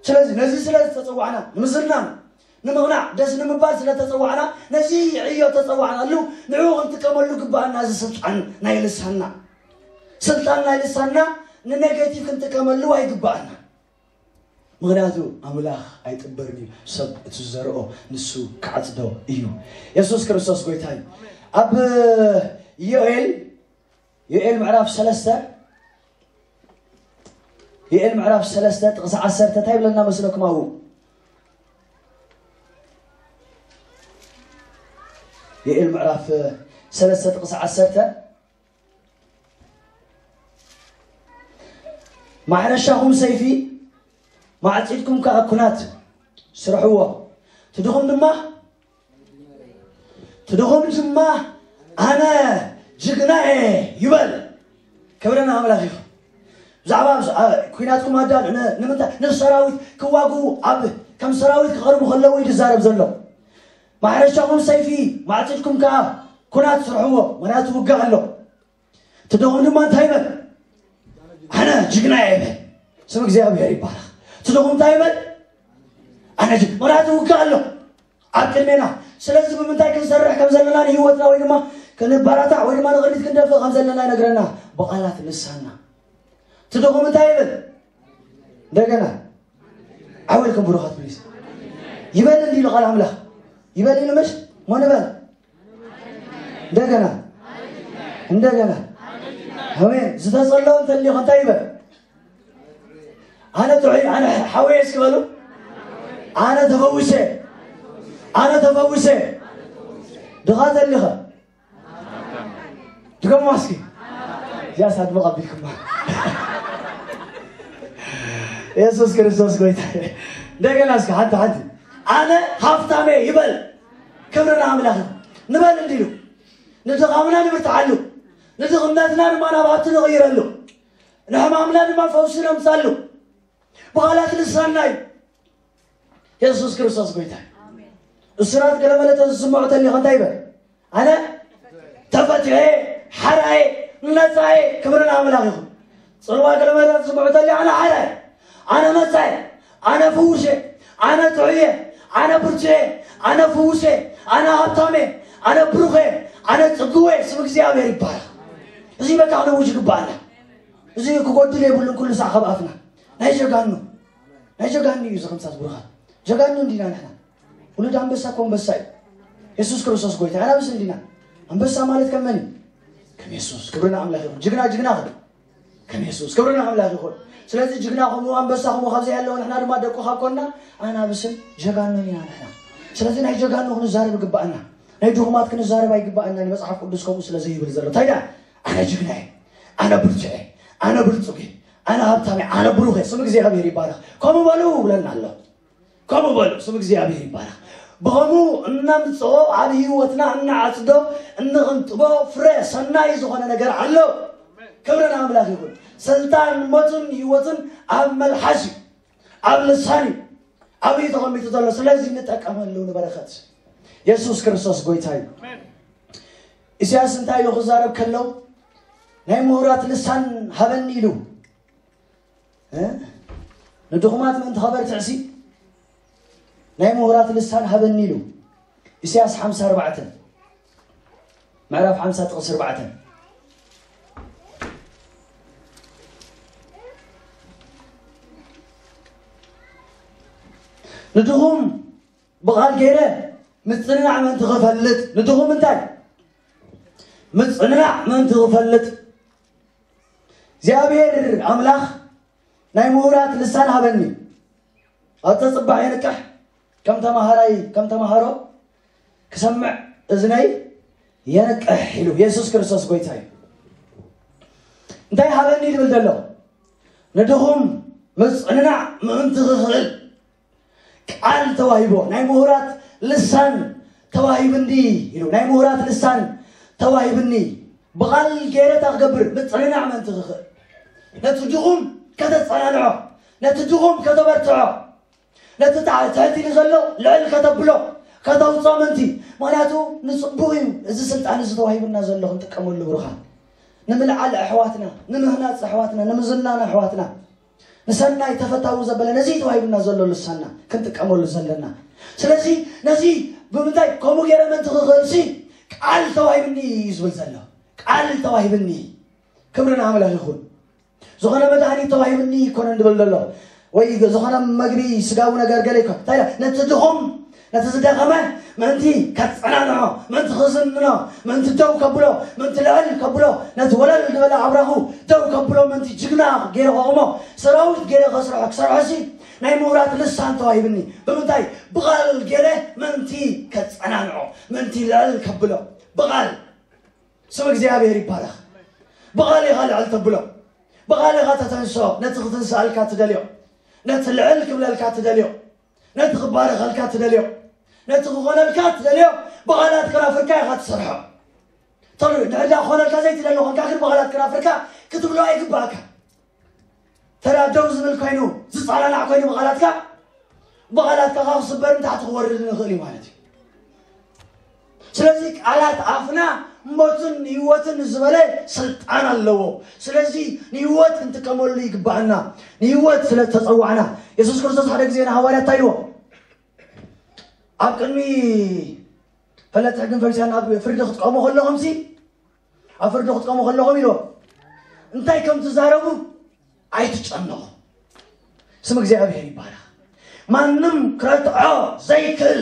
ስለዚ ነዚ ስለ ዝተጸዋዕና ንምዝናን ንምቕናዕ ደስ ንምባል ስለ ተጸዋዕና ነዚ ዕዮ ተጸዋዕናሉ ንዕኡ ክንጥቀመሉ ግባኣና። እዚ ስልጣን ናይ ልሳንና ስልጣን ናይ ልሳንና ንኔጌቲቭ ክንጥቀመሉ ኣይግባኣና። ምኽንያቱ ኣምላኽ ኣይጥበርን እዩ፣ ሰብ እቲ ዝዘርኦ ንሱ ክዓጽዶ እዩ። የሱስ ክርስቶስ ጎይታ እዩ። ኣብ ዮኤል ዮኤል ምዕራፍ ሰለስተ ዮኤል ምዕራፍ ሰለስተ ጥቕሲ ዓሰርተ እንታይ ይብለና መስለኩም? ኣብኡ ዮኤል ምዕራፍ ሰለስተ ጥቕሲ ዓሰርተ፣ ማሕረሻኹም ሰይፊ፣ ማዕጺድኩም ከኣ ኩናት ስርሕዎ፣ ትድኹም ድማ ትድኹም ድማ ኣነ ጅግና እየ ይበል። ክብሪ ንኣምላኽ ይኹን። ብዛዕባ ኩናትኩም ኣዳልዑ። ንምንታይ? ንሰራዊት ክዋግኡ ኣብ ከም ሰራዊት ክቐርቡ ከለዉ እዩ ዝዛረብ ዘሎ። ማሕረሻኹም ሰይፊ፣ ማዕጺድኩም ከኣ ኩናት ስርሕዎ፣ ምኽንያቱ ውግእ ኣሎ። ትደኹም ድማ እንታይ ይበል? ኣነ ጅግና እየ ይበል። ስም እግዚኣብሔር ይባረኽ። ትደኹም እንታይ ይበል? ኣነ ጅግ ምኽንያቱ ውግእ ኣሎ ኣብ ቅድሜና። ስለዚ ብምንታይ ክንሰርሕ ከም ዘለና ንህይወትና ወይ ድማ ክንበራታዕ ወይ ድማ ንቕድሚት ክንደፍእ ከም ዘለና ይነግረና። ብቓላት ልሳና። ትደኹም እንታይ ይበል? እንደገና ዓወልኩም ብሩኻት ፕሊስ ይበል እንዲሉ ቃል ኣምላኽ ይበል ኢሉ ምሽ ሞ ንበል እንደገና እንደገና ኣሜን። ዝተጸለወ እንተሊኹ እንታይ ይበል? ኣነ ጥዑይ ኣነ ሓወየ እስኪ በሉ። ኣነ ተፈውሰ ኣነ ተፈውሰ ድኻ ተሊኸ ድገማ እስኪ። እዚኣ ሳድምቕ ኣቢልኩማ። የሱስ ክርስቶስ ጎይታ። እንደገና እስኪ ሓንቲ ሓንቲ ኣነ ሃብታመ ይበል። ክብሪ ንኣምላኽ ንበል እንዲሉ ንድኻምና ንብርትዓሉ ንድኽነትና ድማ ናብ ሃብቲ ንቕይረሉ ንሕማምና ድማ ፈውሲ ነምጻሉ ብቓላት ልሳንና እዩ። የሱስ ክርስቶስ ጎይታ እዩ። እስራት ገለመለ ተዝስምዖ ተሊኻ እንታይ ይበል? ኣነ ተፈትሐ ሓራየ ነፃየ ክብሪ ንኣምላኽ ይኹን። ጽልዋ ገለመለ ተዝስምዖ ተሊ ኣነ ሓራየ ኣነ ነፃየ ኣነ ፍውሸ ኣነ ጥዑየ ኣነ ብርቱየ ኣነ ፍውሸ ኣነ ሃብታመ ኣነ ብሩኸ ኣነ ጽግወ ስም እግዚኣብሔር ይባረኽ። እዚ በቃ ክነውጅ ይግባኣና። እዚ ክጎድል የብሉን ኩሉ ሳዕ ካብ ኣፍና ናይ ጀጋኑ ናይ ጀጋኑ እዩ እዚ ከምሳት ብሩኻት ጀጋኑ እንዲና ንሕና። ውሉድ ኣንበሳ እኮ ኣንበሳ እዩ። የሱስ ክርስቶስ ጎይታ ኣናብስ እንዲና። ኣንበሳ ማለት ከም መን እዩ? ከም የሱስ ክብርና ኣምላኽ ይኹን። ጅግና ጅግና ኸ ከም የሱስ ክብርና ኣምላኽ ይኹን። ስለዚ ጅግና ከምኡ ኣንበሳ ከምኡ ካብ ዘይሃለወ ንሕና ድማ ደቁ ካብ ኮንና ኣናብስን ጀጋኑን ኢና ንሕና። ስለዚ ናይ ጀጋኑ ክንዛረብ ይግባኣና። ናይ ድኹማት ክንዛረብ ኣይግባኣና። መጽሓፍ ቅዱስ ከምኡ ስለ ዘይብል ዘሎ እንታይ ደኣ ኣነ ጅግና እየ ኣነ ብርቱዕ እየ ኣነ ብልጹግ እየ ኣነ ሃብታም እየ ኣነ ብሩኽ እየ ስም እግዚኣብሔር ይባረኽ ከምኡ በሉ ብለና ኣሎ። ከምኡ በሉ ስም እግዚኣብሔር ይባረኽ። ብኸምኡ እነምፅኦ ኣብ ህይወትና እናዓፅዶ እንቕንጥቦ ፍረ ሰናይ ዝኾነ ነገር ኣሎ። ክብሪ ንኣምላኽ ይኹን። ስልጣን ሞትን ህይወትን ኣብ መልሓስ እዩ ኣብ ልሳን እዩ ኣብዩ ተቐሚጡ ዘሎ ስለዚ ንጠቀመሉ ንበረኸት። የሱስ ክርስቶስ ጎይታ እዩ። ኢሳያስ እንታይ ኢሉ ክዛረብ ከሎ ናይ ምሁራት ልሳን ሃበኒ ኢሉ ንድኹማት ምእንቲ ከበርትዕሲ ናይ ምሁራት ልሳን ሃበኒ ኢሉ። ኢሳያስ ሓምሳ ኣርባዕተ ምዕራፍ ሓምሳ ጥቕሲ ኣርባዕተ ንድኹም ብቓል ገይረ ምጽንናዕ ምእንቲ ክፈልጥ ንድኹም እንታይ ምጽንናዕ ምእንቲ ክፈልጥ እግዚኣብሔር ኣምላኽ ናይ ምሁራት ልሳን ሃበኒ። ኣብ ተጽባሕ የንቅሕ ከም ተማሃራይ ከም ተማሃሮ ክሰምዕ እዝነይ የንቅሕ ኢሉ የሱስ ክርስቶስ ጎይታ እዩ። እንታይ ሃበኒ ዝብል ዘሎ ንድኹም ምጽንናዕ ምእንቲ ክኽእል ቃል ተዋሂቦ ናይ ምሁራት ልሳን ተዋሂብኒ ኢሉ ናይ ምሁራት ልሳን ተዋሂብኒ ብቓል ገይረ እንታይ ክገብር ምጽንናዕ ምእንቲ ክኽእል ነቲ ድኹም ከተጸናንዖ ነቲ ድኹም ከተበርትዖ ነቲ ትሕት ኢሉ ዘሎ ልዕል ከተብሎ ከተውፅኦ ምእንቲ ምክንያቱ ንፅቡቕ እዩ እዚ ስልጣን እዚ ተዋሂቡና ዘሎ ክንጥቀመሉ ብሩኻን ንምልዓል ኣሕዋትና ንምህናፅ ኣሕዋትና ንምዝናን ኣሕዋትና ንሰናይ ተፈታዊ ዘበለ ነዚ ተዋሂቡና ዘሎ ልሳና ክንጥቀመሉ ዘለና ስለዚ ነዚ ብምንታይ ከምኡ ገይረ ምእንቲ ክኽእልሲ ቃል ተዋሂብኒ እዩ ዝብል ዘሎ ቃል ተዋሂብኒ ክብሪ ንኣምላኽ ይኹን ዝኾነ መድሃኒት ተዋሂብኒ ይኮነን ድብል ዘሎ ወይ ዝኾነ መግቢ ስጋዊ ነገር ገለ ይኮን እንታይ ነቲ ድኹም ነቲ ዝደኸመ ምእንቲ ከጸናንዖ፣ ምእንቲ ክዝንኖ፣ ምእንቲ ደው ከብሎ፣ ምእንቲ ልዕል ከብሎ፣ ነቲ ወለል ዝበለ ኣብራኹ ደው ከብሎ፣ ምእንቲ ጅግና ገይሩ ከቑሞ፣ ሰራዊት ገይረ ከስርሖ፣ ክሰርሖ ሲ ናይ ምውራት ልሳን ተዋሂብኒ። ብምንታይ? ብቓል ገይረ ምእንቲ ከጸናንዖ፣ ምእንቲ ልዕል ከብሎ። ብቓል። ስም እግዚኣብሔር ይባረኽ። ብቓል ኢኻ ልዕል ተብሎ። ብቓል ኢኻ ተተንስኦ፣ ነቲ ክትንስኣልካ ትደልዮ፣ ነቲ ልዕል ክብለልካ ትደልዮ፣ ነቲ ክባረኸልካ ትደልዮ፣ ነቲ ክኾነልካ ትደልዮ፣ ብቓላት ከናፍርካ ኢኻ ትሰርሖ። ተሉ ንዕዳ ክኾነልካ ዘይትደሊ ኾንካ፣ ግን ብቓላት ከናፍርካ ክትብሎ ኣይግባእካ። ተራ ደው ዝብል ኮይኑ፣ ዝጻናናዕ ኮይኑ ብቓላትካ፣ ብቓላትካ ካብ ክስበርን ታሕቲ ክወርድን ይኽእል እዩ ማለት እዩ። ስለዚ ቃላት ኣፍና ሞትን ህይወትን ዝበለ ስልጣን ኣለዎ። ስለዚ ንህይወት ክንጥቀመሉ ይግባኣና። ንህይወት ስለ ተጸዋዕና፣ የሱስ ክርስቶስ ሓደ ግዜ ንሃዋርያት እንታይ ኢልዎ? ኣብ ቅድሚ ፈለጥቲ ሕግን ፈሪሳውያን ኣብ ፍርዲ ክትቀሙ ከለኹምሲ፣ ኣብ ፍርዲ ክትቀሙ ከለኹም ኢልዎ፣ እንታይ ከም ትዛረቡ ኣይትጨነቑ። ስም እግዚኣብሔር ይባረኽ። ማንም ክረትዖ ዘይክእል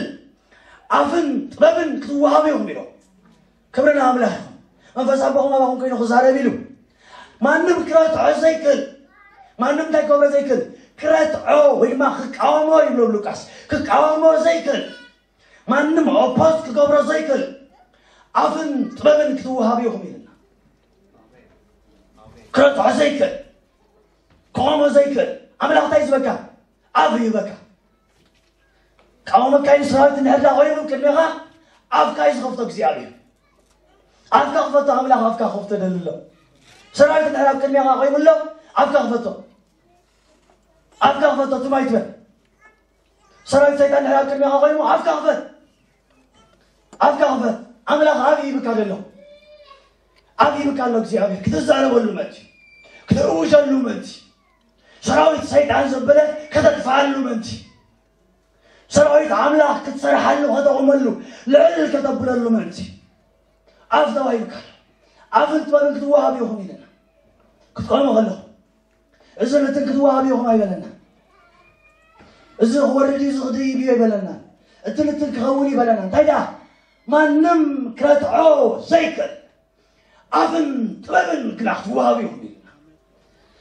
ኣፍን ጥበብን ክትወሃቡ ኢኹም ኢልዎ። ክብሪ ንኣምላኽ ይኹን። መንፈስ ኣቦኹም ኣባኹም ኮይኑ ክዛረብ ኢሉ። ማንም ክረትዖ ዘይክእል፣ ማንም እንታይ ክገብሮ ዘይክእል፣ ክረትዖ ወይ ድማ ክቃወሞ ይብሎ ሉቃስ፣ ክቃወሞ ዘይክእል፣ ማንም ኦፖዝ ክገብሮ ዘይክእል ኣፍን ጥበብን ክትወሃቡ ኢኹም ኢልና። ክረትዖ ዘይክእል፣ ክቆሞ ዘይክእል ኣምላኽ እንታይ ዝበካ? ኣፍ ይበካ። ቃወመካ እዩ ሰራዊት እንድሕር ዳ ኮይኑ ቅድሜኻ ኣፍካ እዩ ዝኸፍቶ እግዚኣብሔር። ኣፍካ ክፈቶ ኣምላኽ ኣፍካ ክኸፍቶ ደሊ ኣሎ። ሰራዊት እንድሕር ኣብ ቅድሜኻ ኮይኑ ኣሎ ኣፍካ ክፈቶ። ኣፍካ ክፈቶ ትም ኣይትበል። ሰራዊት ሰይጣን እንድሕር ኣብ ቅድሜኻ ኮይኑ ኣፍካ ክፈት። ኣፍካ ክፈት። ኣምላኽ ኣፍ ይብካ ደሎ። ኣፍ ይብካ ኣሎ እግዚኣብሔር ክትዛረበሉ መንቲ። ክትእውጀሉ መንቲ። ሰራዊት ሰይጣን ዘበለ ከተጥፍኣሉ ምእንቲ፣ ሰራዊት ኣምላኽ ክትሰርሓሉ ከተቑመሉ ልዕል ከተብለሉ ምእንቲ ኣፍ ተዋሂብካ ኣሎ። ኣፍን ጥበብን ክትወሃብ ኢኹም ኢለና። ክትቆሙ ከለኹም እዚ ንትን ክትወሃብ ኢኹም ኣይበለና። እዚ ክወርድ እዩ፣ እዚ ክድይብ እዩ ኣይበለና። እቲ ንትን ክኸውን ይበለና። እንታይ ደኣ ማንም ክረትዖ ዘይክእል ኣፍን ጥበብን ግና ክትወሃብ ኢኹም ኢልና።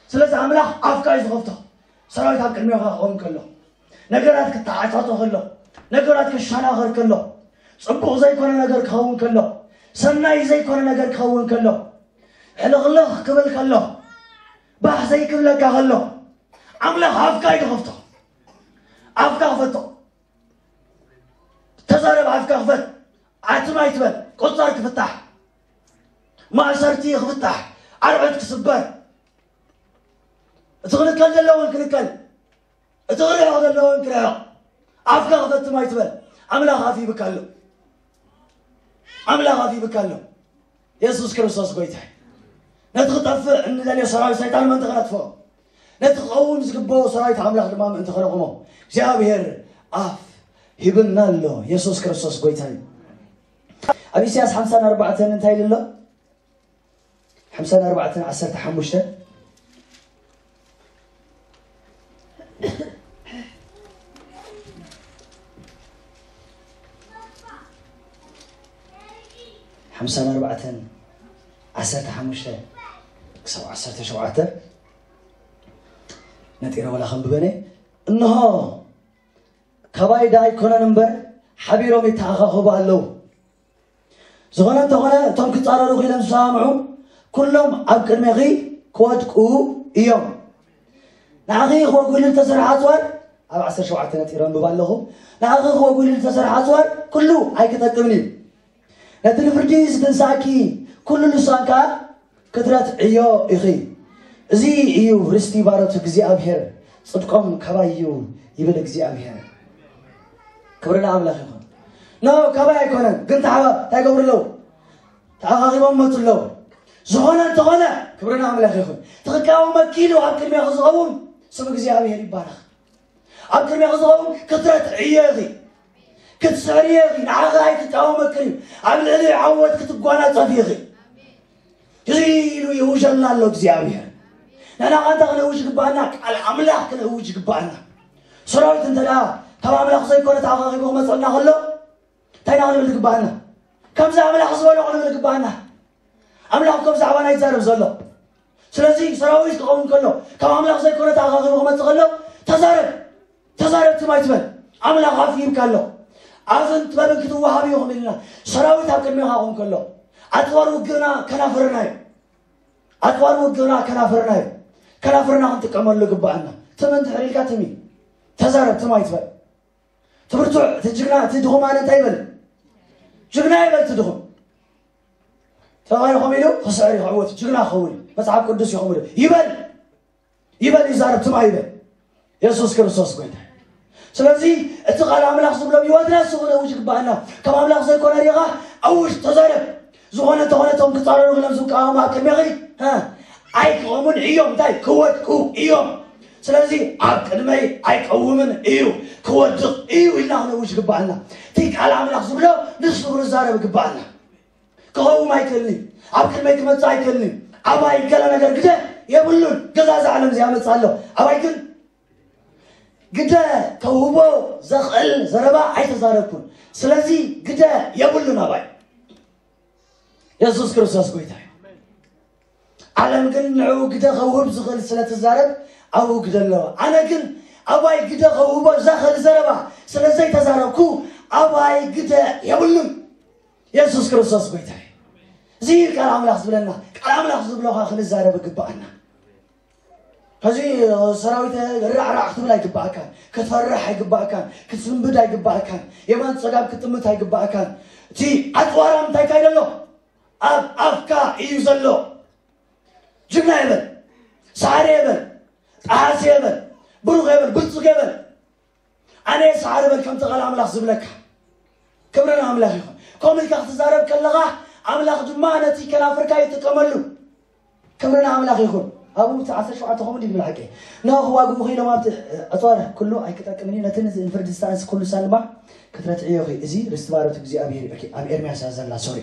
ስለዚ ኣምላኽ ኣፍካ እዩ ዝኸፍቶ። ሰራዊት ኣብ ቅድሜኻ ክኸውን ከሎ፣ ነገራት ክተዓጻጾ ከሎ፣ ነገራት ክሸናኸር ከሎ፣ ጽቡቕ ዘይኮነ ነገር ክኸውን ከሎ፣ ሰናይ ዘይኮነ ነገር ክኸውን ከሎ፣ ሕልኽልኽ ክብል ከሎ፣ ባህ ዘይክብለካ ከሎ፣ ኣምላኽ ኣፍካ እዩ ዝኸፍቶ። ኣፍካ ክፈቶ። ተዛረብ፣ ኣፍካ ክፈት። ኣትም ኣይትበል። ቁጻር ክፍታሕ፣ ማእሰርቲ ክፍታሕ፣ ኣርዑት ክስበር፣ እቲ ክንከል ዘለዎን ክንከል፣ እቲ ክርሕቕ ዘለዎን ክርሕቕ። ኣፍካ ክፈት፣ ትም ኣይትበል። ኣምላኽ ኣፍ ይብካ ኣሎ። ኣምላኽ ኣፍ ይብካ ኣሎ። የሱስ ክርስቶስ ጎይታ እዩ። ነቲ ክጠፍእ እንደልዮ ሰራዊት ሰይጣን ምእንቲ ከነጥፍኦ፣ ነቲ ክቐውም ዝግብኦ ሰራዊት ኣምላኽ ድማ ምእንቲ ከነቑሞ እግዚኣብሔር ኣፍ ሂብና ኣሎ። የሱስ ክርስቶስ ጎይታ እዩ። ኣብ ኢሳያስ ሓምሳን ኣርባዕተን እንታይ ኢሉ ኣሎ? ሓምሳን ኣርባዕተን ዓሰርተ ሓሙሽተ። ሓምሳን ኣርባዕተን ዓሰርተ ሓሙሽተ ክሳብ ዓሰርተ ሸውዓተ ነጢረ ወላ ከንብበነ። እንሆ፣ ካባይ ደኣ ኣይኮነን እምበር፣ ሓቢሮም ይተኣኻኸቡ ኣለዉ። ዝኾነ እንተኾነ፣ እቶም ክጻረሩ ኺኢሎም ዝሰማምዑ፣ ኩሎም ኣብ ቅድሜኺ ክወድቁ እዮም። ንዓኺ ክወግኡሉ ዝተሰርሐ ኣጽዋር፣ ኣብ ዓሰርተ ሸውዓተ ነጢረ ኣንብብ ኣለኹ። ንዓኺ ክወግኡሉ ዝተሰርሐ ኣጽዋር ኩሉ ኣይክጠቅምን እዩ። ነቲ ንፍርዲ ዝትንሳእኪ ኩሉ ልሳን ከኣ ክትረትዕዮ ኢኺ። እዚ እዩ ርስቲ ባሮት እግዚኣብሔር፣ ጽድቆም ካባይ እዩ ይብል እግዚኣብሔር። ክብሪ ንኣምላኽ ይኹን። ኖ፣ ካባይ ኣይኮነን፣ ግን ተሓባ እንታይ ይገብሩ ኣለዉ? ተኣኻኺቦም መጹ ኣለዉ። ዝኾነ እንተኾነ፣ ክብሪ ንኣምላኽ ይኹን። ትኽቃወመኪ ኢሉ ኣብ ቅድሜኺ ዝኸውን ስም እግዚኣብሔር ይባረኽ። ኣብ ቅድሜኺ ዝኸውን ክትረትዕዮ ኢኺ፣ ክትስዕርዮ ኢኺ። ንዓኺ ኣይክቃወመክን እዩ። ኣብ ልዕሊ ዓወት ክትጓናጸፊ ኢኺ። እዚ ኢሉ ይውጀልና ኣሎ እግዚኣብሔር። ንሕና ኸ እንታይ ክነውጅ ይግባኣና? ቃል ኣምላኽ ክነውጅ ይግባኣና። ሰራዊት እንተ ደኣ ካብ ኣምላኽ ዘይኮነ ተኣኻኺቡ ክመፀና ከሎ እንታይ ኢና ክንብል ግባኣና? ከምዚ ኣምላኽ ዝበሎ ክንብል ግባኣና። ኣምላኽ እኮ ብዛዕባና ይዛረብ ዘሎ። ስለዚ ሰራዊት ክኸውን ከሎ ካብ ኣምላኽ ዘይኮነ ተኣኻኺቡ ክመፅእ ከሎ ተዛረብ፣ ተዛረብ ትም ኣይትበል። ኣምላኽ ኣፍ ሂብካ ኣሎ። ኣፍን ጥበብን ክትወሃብ ኢኹም ኢልና ሰራዊት ኣብ ቅድሜኻ ክኸውን ከሎ ኣፅዋር ውግእና ከናፍርና እዩ። ኣፅዋር ውግእና ከናፍርና እዩ። ከናፍርና ክንጥቀመሉ ግባኣና። ትም እንድሕር ኢልካ ትም እዩ። ተዛረብ ትም ኣይትበል። ትብርቱዕ እቲ ጅግና እቲ ድኹም ኣነ እንታይ ይበል? ጅግና ይበል እቲ ድኹም። ተባሂልኩም ኢሉ ክስዕር ይኽዕወት ጅግና ክኸውን እዩ። መጽሓፍ ቅዱስ ይኹም ኢሉ ይበል ይበል ይዛረብ ትማ ይበል። የሱስ ክርስቶስ ጎይታ። ስለዚ እቲ ቃል ኣምላኽ ዝብሎ ህይወትና እሱ ክነውጅ ግባኣና። ከም ኣምላኽ ዘይኮነ ሪኻ ኣውጅ ተዛረብ። ዝኾነ እንተኾነ እቶም ክጻረሩ ክለም ዝቃወሙ ኣብ ቅድሜኺ እ፣ ኣይክቐሙን እዮም። እንታይ ክወድቁ እዮም። ስለዚ ኣብ ቅድመይ ኣይቀውምን እዩ፣ ክወድቕ እዩ ኢልና ክነውጅ ግባኣና። እቲ ቃል ኣምላኽ ዝብሎ ንሱ ክንዛረብ ግባኣና። ክኸውን ኣይክእልን እዩ። ኣብ ቅድመይ ክመጽእ ኣይክእልን እዩ። ኣባይ ገለ ነገር ግደ የብሉን። ገዛዛ ዓለም እዚኣ መጽእ ኣሎ። ኣባይ ግን ግደ ከውህቦ ዘኽእል ዘረባ ኣይተዛረብኩን። ስለዚ ግደ የብሉን ኣባይ። የሱስ ክርስቶስ ጎይታ እዩ። ዓለም ግን ንዕኡ ግደ ከውህብ ዝኽእል ስለ ትዛረብ ኣብኡ ግደ ኣለዋ። ኣነ ግን ኣባይ ግደ ከውህቦ ዘኽእል ዘረባ ስለ ዘይተዛረብኩ ኣባይ ግደ የብሉን። የሱስ ክርስቶስ ጎይታ እዩ። እዚ እዩ ቃል ኣምላኽ ዝብለና። ቃል ኣምላኽ ዝብሎ ኸኣ ክንዛረብ ይግባኣና። ሕዚ ሰራዊት ራዕራዕ ክትብል ኣይግባኣካን፣ ክትፈርሕ ኣይግባኣካን፣ ክትስንብድ ኣይግባኣካን፣ የማን ጸጋም ክትጥምት ኣይግባኣካን። እቲ ኣጽዋራ እንታይ ካይደ ኣሎ? ኣብ ኣፍካ እዩ ዘሎ። ጅግና የበል፣ ሳዕሪ የበል፣ ጠሓሲ የበል፣ ብሩኽ የበል፣ ብልጽግ የበል። ኣነ ሳዕሪ በል ከምቲ ቃል ኣምላኽ ዝብለካ። ክብሪ ንኣምላኽ ይኹን። ከምኡ ኢልካ ክትዛረብ ከለኻ ኣምላኽ ድማ ነቲ ከናፍርካ ይጥቀመሉ። ክብሪ ንኣምላኽ ይኹን። ኣብኡ እቲ ዓሰርተ ሸውዓተ ከምኡ ድብል ሓቂ። ንኸዋግኡ ኺኢሎም ኣብቲ ኣጽዋር ኩሉ ኣይክጠቅምን እዩ። ነቲ ንፍርዲ ዝጠንስ ኩሉ ሳን ድማ ክትረትዕዮ ኺ። እዚ ርስቲ ባሮት እግዚኣብሔር እዩ። ኦኬ፣ ኣብ ኤርምያስ እያ ዘላ፣ ሶሪ።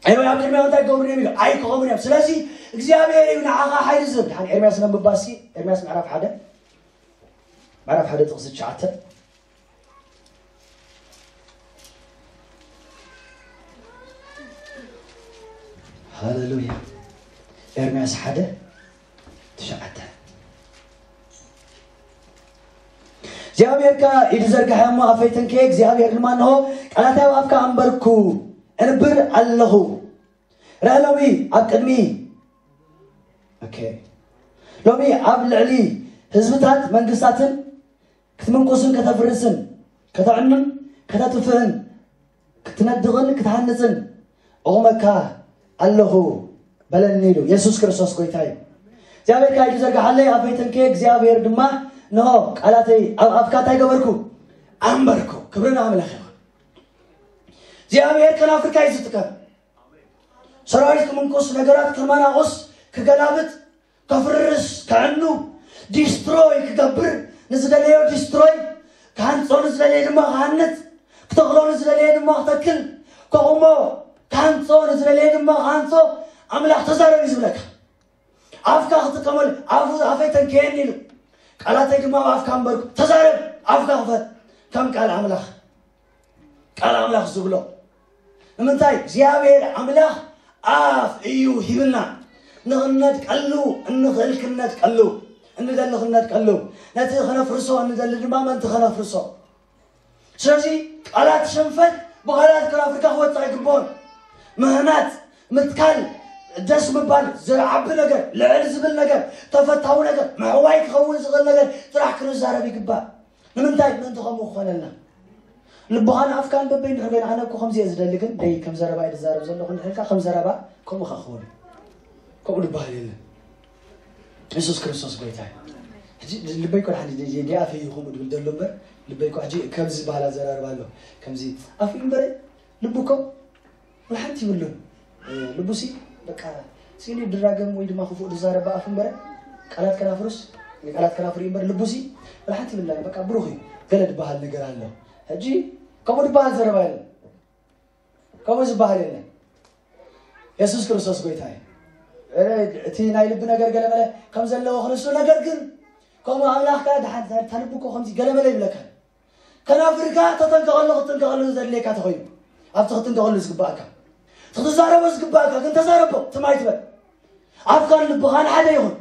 ኣይወ ኣብ ቅድሚያ እንታይ ክገብሩ እዮም ኢሉ ኣይክኸሙን እዮም። ስለዚ እግዚኣብሔር እዩ ንዓኻ ሓይሊ ዝህብ። ድሓን ኤርምያስ ነንብባሲ፣ ኤርምያስ ምዕራፍ ሓደ፣ ምዕራፍ ሓደ ጥቕሲ ትሽዓተ። ሃሌሉያ። ኤርምያስ ሓደ ትሽዓተ። እግዚኣብሔር ከኣ ኢዱ ዘርግሐ እሞ ኣፈይ ተንከየ፣ እግዚኣብሔር ድማ እንሆ ቃላተይ ኣብ ኣፍካ ኣንበርኩ፣ እንብር ኣለኹ። ርአ ሎሚ ኣብ ቅድሚ፣ ኦኬ፣ ሎሚ ኣብ ልዕሊ ህዝብታት መንግስታትን ክትምንቁስን ከተፍርስን ከተዕኑን ከተጥፍእን ክትነድቕን ክትሃንጽን እቑመካ ኣለኹ በለኒ ኢሉ። የሱስ ክርስቶስ ጎይታ እዩ። እግዚኣብሔር ካይዱ ዘርግሓለይ ኣፈይ ተንከየ፣ እግዚኣብሔር ድማ ንሆ ቃላተይ ኣብ ኣፍካ እንታይ ገበርኩ? ኣንበርኩ። ክብሪ ንኣምላኽ ይኹን። እግዚኣብሔር ከናፍርካ እዩ ዝጥቀም። ሰራዊት ክምንቁስ፣ ነገራት ከመናቑስ፣ ክገላብጥ፣ ከፍርስ፣ ከዕኑ፣ ዲስትሮይ ክገብር፣ ንዝደለዮ ዲስትሮይ፣ ክሃንጾ ንዝደለየ ድማ ክሃንጽ፣ ክተኽሎ ንዝደለየ ድማ ክተክል፣ ከቑሞ ክሃንጾ ንዝደለየ ድማ ክሃንጾ ኣምላኽ ተዛረብ እዩ ዝብለካ። ኣፍካ ክጥቀመሉ፣ ኣፉ ኣፈይ ተንከየኒ ኢሉ፣ ቃላተይ ድማ ኣብ ኣፍካ ኣንበርኩ። ተዛረብ፣ ኣፍካ ክፈት፣ ከም ቃል ኣምላኽ። ቃል ኣምላኽ ዝብሎ ንምንታይ እግዚኣብሔር ኣምላኽ ኣፍ እዩ ሂብና። ንኽነጥቀሉ እንኽእል ክንነጥቀሉ፣ እንደሊ ክንነጥቀሉ፣ ነቲ ከነፍርሶ እንደሊ ድማ ምእንቲ ከነፍርሶ። ስለዚ ቃላት ሽንፈት ብቓላት ከናፍርካ ክወፅእ ኣይግብኦን። ምህናት፣ ምትካል፣ ደስ ምባል፣ ዝዓቢ ነገር፣ ልዕል ዝብል ነገር፣ ተፈታዊ ነገር፣ ምሕዋይ ክኸውን ዝኽእል ነገር ጥራሕ ክንዛረብ ይግባእ። ንምንታይ? ምእንቲ ከምኡ ክኾነልና። ልብኻን ኣፍካን በበይኑ ንሕበን። ኣነ እኮ ከምዚ እየ ዝደሊ፣ ግን ደይ ከም ዘረባ እየ ዝዛረብ ዘለኹ እንድሕልካ ከም ዘረባ ከምኡ ኸ ክኸውን እዩ። ከምኡ ዝበሃል የለን። የሱስ ክርስቶስ ጎይታ እዩ። ሕጂ ልበይ እኮ ደሓን ዲ- ዲ- ዲኣፈይ እዩ ከምኡ ድብል ዘሎ እምበር፣ ልበይ እኮ ሕጂ ከምዚ ዝበሃል ኣዘራርባ ኣሎ። ከምዚ ኣፍ እዩ እምበር ልቡ እኮ ወላ ሓንቲ ይብሉን። እ፣ ልቡሲ በቃ ሲኒ ድራገም ወይ ድማ ክፉእ ድዛረባ ኣፍ እምበረ፣ ቃላት ከናፍሩስ፣ ቃላት ከናፍር እዩ እምበር ልቡሲ ወላ ሓንቲ ይብላን። በቃ ብሩኽ እዩ። ገለ ድበሃል ነገር ኣሎ። ሕጂ ከምኡ ድበሃል ዘረባ የለን። ከምኡ ዝበሃል የለን። የሱስ ክርስቶስ ጎይታ እዩ። እ፣ እቲ ናይ ልቢ ነገር ገለመለ ከም ዘለዎ ክንሱ፣ ነገር ግን ከምኡ ኣምላኽ ከኣ ደሓን እታ ልቢ እኮ ከምዚ ገለመለ ይብለካ። ከናፍርካ ተጠንቀቐሉ፣ ክትጥንቀቐሉ ዘድልየካ ተኾይኑ፣ ኣብቲ ክትጥንቀቐሉ ዝግባእካ፣ እቲ ክትዛረቦ ዝግባእካ ግን ተዛረቦ። ትም ኣይትበል። ኣፍካን ልብኻን ሓደ ይኹን።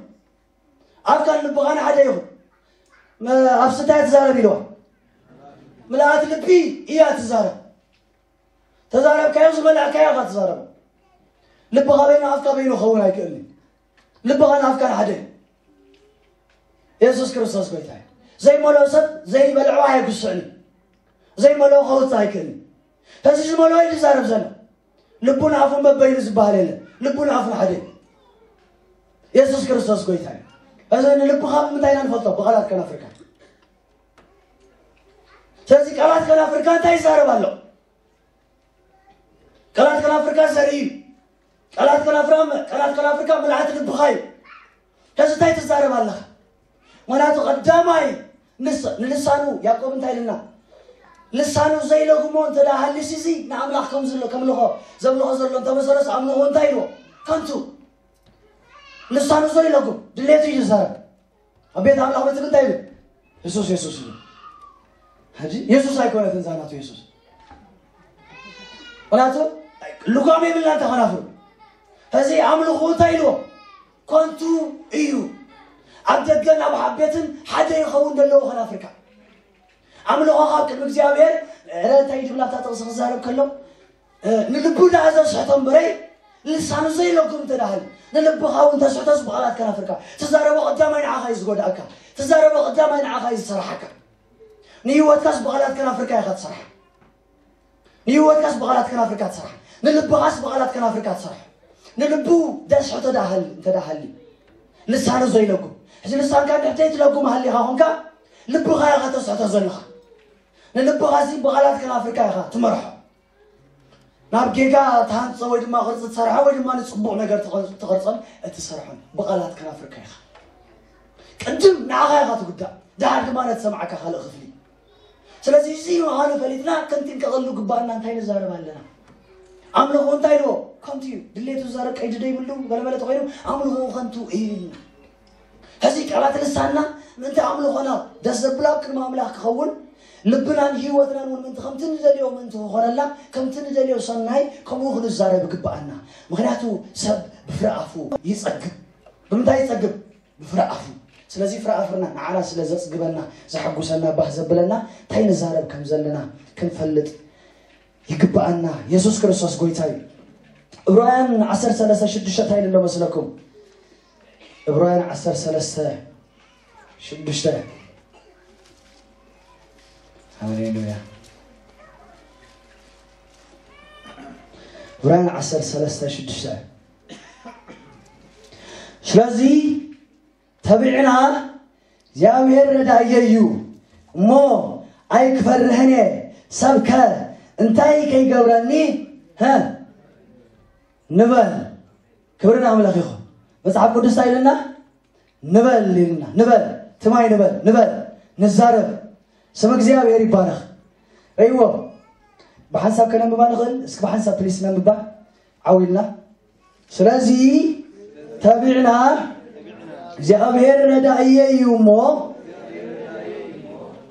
ኣፍካን ልብኻን ሓደ ይኹን። መ-፣ ኣፍሲ እንታይ ትዛረብ ኢልዋ? ምልኣት ልቢ እያ ትዛረብ። ተዛረብካዮ ዝመልኣካዮ ኢኻ ትዛረብ። ልብኻ በይኑ ኣፍካ በይኑ ክኸውን ኣይክእልን። ልብኻን ኣፍካን ሓደ እዩ። የሱስ ክርስቶስ ጎይታ እዩ። ዘይመልኦ ሰብ ዘይበልዖ ኣይጉስዕን እዩ። ዘይመልኦ ከውፅእ ኣይክእልን። ሕዚ ዝመልኦ እዩ ዝዛረብ ዘሎ። ልቡን ኣፉን በበይኑ ዝበሃል የለን። ልቡን ኣፉን ሓደ እዩ። የሱስ ክርስቶስ ጎይታ እዩ። እዚ ንልብኻ ብምንታይ ኢና ንፈልጦ? ብቓላት ከናፍርካ። ስለዚ ቃላት ከናፍርካ እንታይ ይዛረብ ኣሎ? ቃላት ከናፍርካ ዘርኢ እዩ። ቃላት ከናፍራ-፣ ቃላት ከናፍርካ ምልኣት ልብኻ እዩ። ሕዚ እንታይ ትዛረብ ኣለኻ? ምኽንያቱ ቀዳማይ ንስ-፣ ንልሳኑ ያዕቆብ እንታይ ኢልና? ልሳኑ ዘይለጉሞ እንተ ደኣ ሃሊሲ እዚ ንኣምላኽ ከም ዝሎ-፣ ከምልኾ፣ ዘምልኾ ዘሎ እንተመሰለስ ኣምልኾ እንታይ ኢልዎ? ከንቱ። ልሳኑ ዘይለጉም ድሌቱ እዩ ዝዛረብ። ኣብ ቤት ኣምላኽ መጽእ እንታይ ይብል? የሱስ፣ የሱስ ይብል። ሕጂ የሱስ ኣይኮነትን እዛ ናቱ የሱስ። ምኽንያቱ ልጓም የብልና እንተ ከናፍሩ። ሕዚ ኣምልኹ እንታይ ኢልዎ? ከንቱ እዩ። ኣብ ደገን ኣብ ቤትን ሓደ ይኸውን ዘለዎ ከናፍርካ። ኣምልኾኻ ኣብ ቅድሚ እግዚኣብሔር፣ ዕረ እንታይ ድብላ እታ ጥቕሲ ክዛረብ ከሎ፣ እ፣ ንልቡ ደኣ ዘስሕቶ እምበረይ፣ ልሳኑ ዘይለጉም እንተ ደኣ ሃልዩ፣ ንልብኻ እውን ተስሕቶስ ብቓላት ከናፍርካ። ትዛረቦ ቀዳማይ ንዓኻ እዩ ዝጎድኣካ። ትዛረቦ ቀዳማይ ንዓኻ እዩ ዝሰርሓካ። ንህይወትካስ ብቓላት ከናፍርካ ኢኻ ትሰርሓ። ንህይወትካስ ብቓላት ከናፍርካ ትሰርሓ። ንልብኻስ ብቓላት ከናፍርካ ትሰርሓ። ንልቡ ደስሕቶ ደኣ ሃልዩ፣ እንተ ደኣ ሃልዩ፣ ልሳኑ ዘይለጉም። ሕዚ ልሳንካ እንድሕር ዘይትለጉም ሃሊኻ ኾንካ፣ ልብኻ ኢኻ ተስሕቶ ዘለኻ። ንልብኻሲ ብቓላት ከናፍርካ ኢኻ ትመርሖ። ናብ ጌጋ ትሃንጾ ወይ ድማ ቅርጺ ትሰርሖ ወይ ድማ ንጽቡቕ ነገር ትቐ-፣ ትቐርጾን እትሰርሖን ብቓላት ከናፍርካ ኢኻ። ቅድም ንዓኻ ኢኻ ትጉዳእ፣ ደሓር ድማ ነቲ ሰምዓካ ካልእ ክፍሊ። ስለዚ እዚ ምዃኑ ፈሊጥና ክንጥንቀቐሉ ግባእና። እንታይ ንዛረብ ኣለና? ኣምልኾ እንታይ ኢልዎ? ከንቱ እዩ። ድሌቱ ዝዛረብ ቀይዲ ዘይብሉ ገለመለ ተኾይኑ ኣምልኾ ከንቱ እዩ ኢልና። ሕዚ ቃላት ልሳንና ምእንቲ ኣምልኾና ደስ ዘብል ኣብ ቅድሚ ኣምላኽ ክኸውን፣ ልብናን ህይወትናን እውን ምእንቲ ከምቲ ንደልዮ ምእንቲ ክኾነልና፣ ከምቲ ንደልዮ ሰናይ ከምኡ ክንዛረብ ይግብኣና። ምኽንያቱ ሰብ ብፍረ ኣፉ ይጸግብ። ብምንታይ ይጸግብ? ብፍረ ኣፉ። ስለዚ ፍረ ኣፍና ንዓና ስለ ዘጽግበና፣ ዘሐጉሰና፣ ባህ ዘብለና እንታይ ንዛረብ ከም ዘለና ክንፈልጥ ይግብኣና። የሱስ ክርስቶስ ጎይታ እዩ። ዕብራውያን ዓሰርተ ሰለስተ ሽዱሽተ እንታይ ኢሉ ኣሎ መስለኩም? ዕብራውያን ዓሰርተ ሰለስተ ሽዱሽተ። ሃሌሉያ። ዕብራውያን ዓሰርተ ሰለስተ ሽዱሽተ። ስለዚ ተቢዕና እግዚኣብሔር ረዳእየ እዩ እሞ ኣይክፈርህን እየ፣ ሰብከ እንታይ ከይገብረኒ? ሀ? ንበል። ክብሪ ንኣምላኽ ይኹን። መጽሓፍ ቅዱስ እንታይ ኢልና? ንበል ኢልና። ንበል። ትማይ ንበል። ንበል። ንዛረብ። ስም እግዚኣብሔር ይባረኽ። ርእይዎ። ብሓንሳብ ከነንብባ ንኽእል? እስኪ ብሓንሳብ ፕሊስ ነንብባ። ዓው ኢልና። ስለዚ ተቢዕና እግዚኣብሔር ረዳእየ እዩ እሞ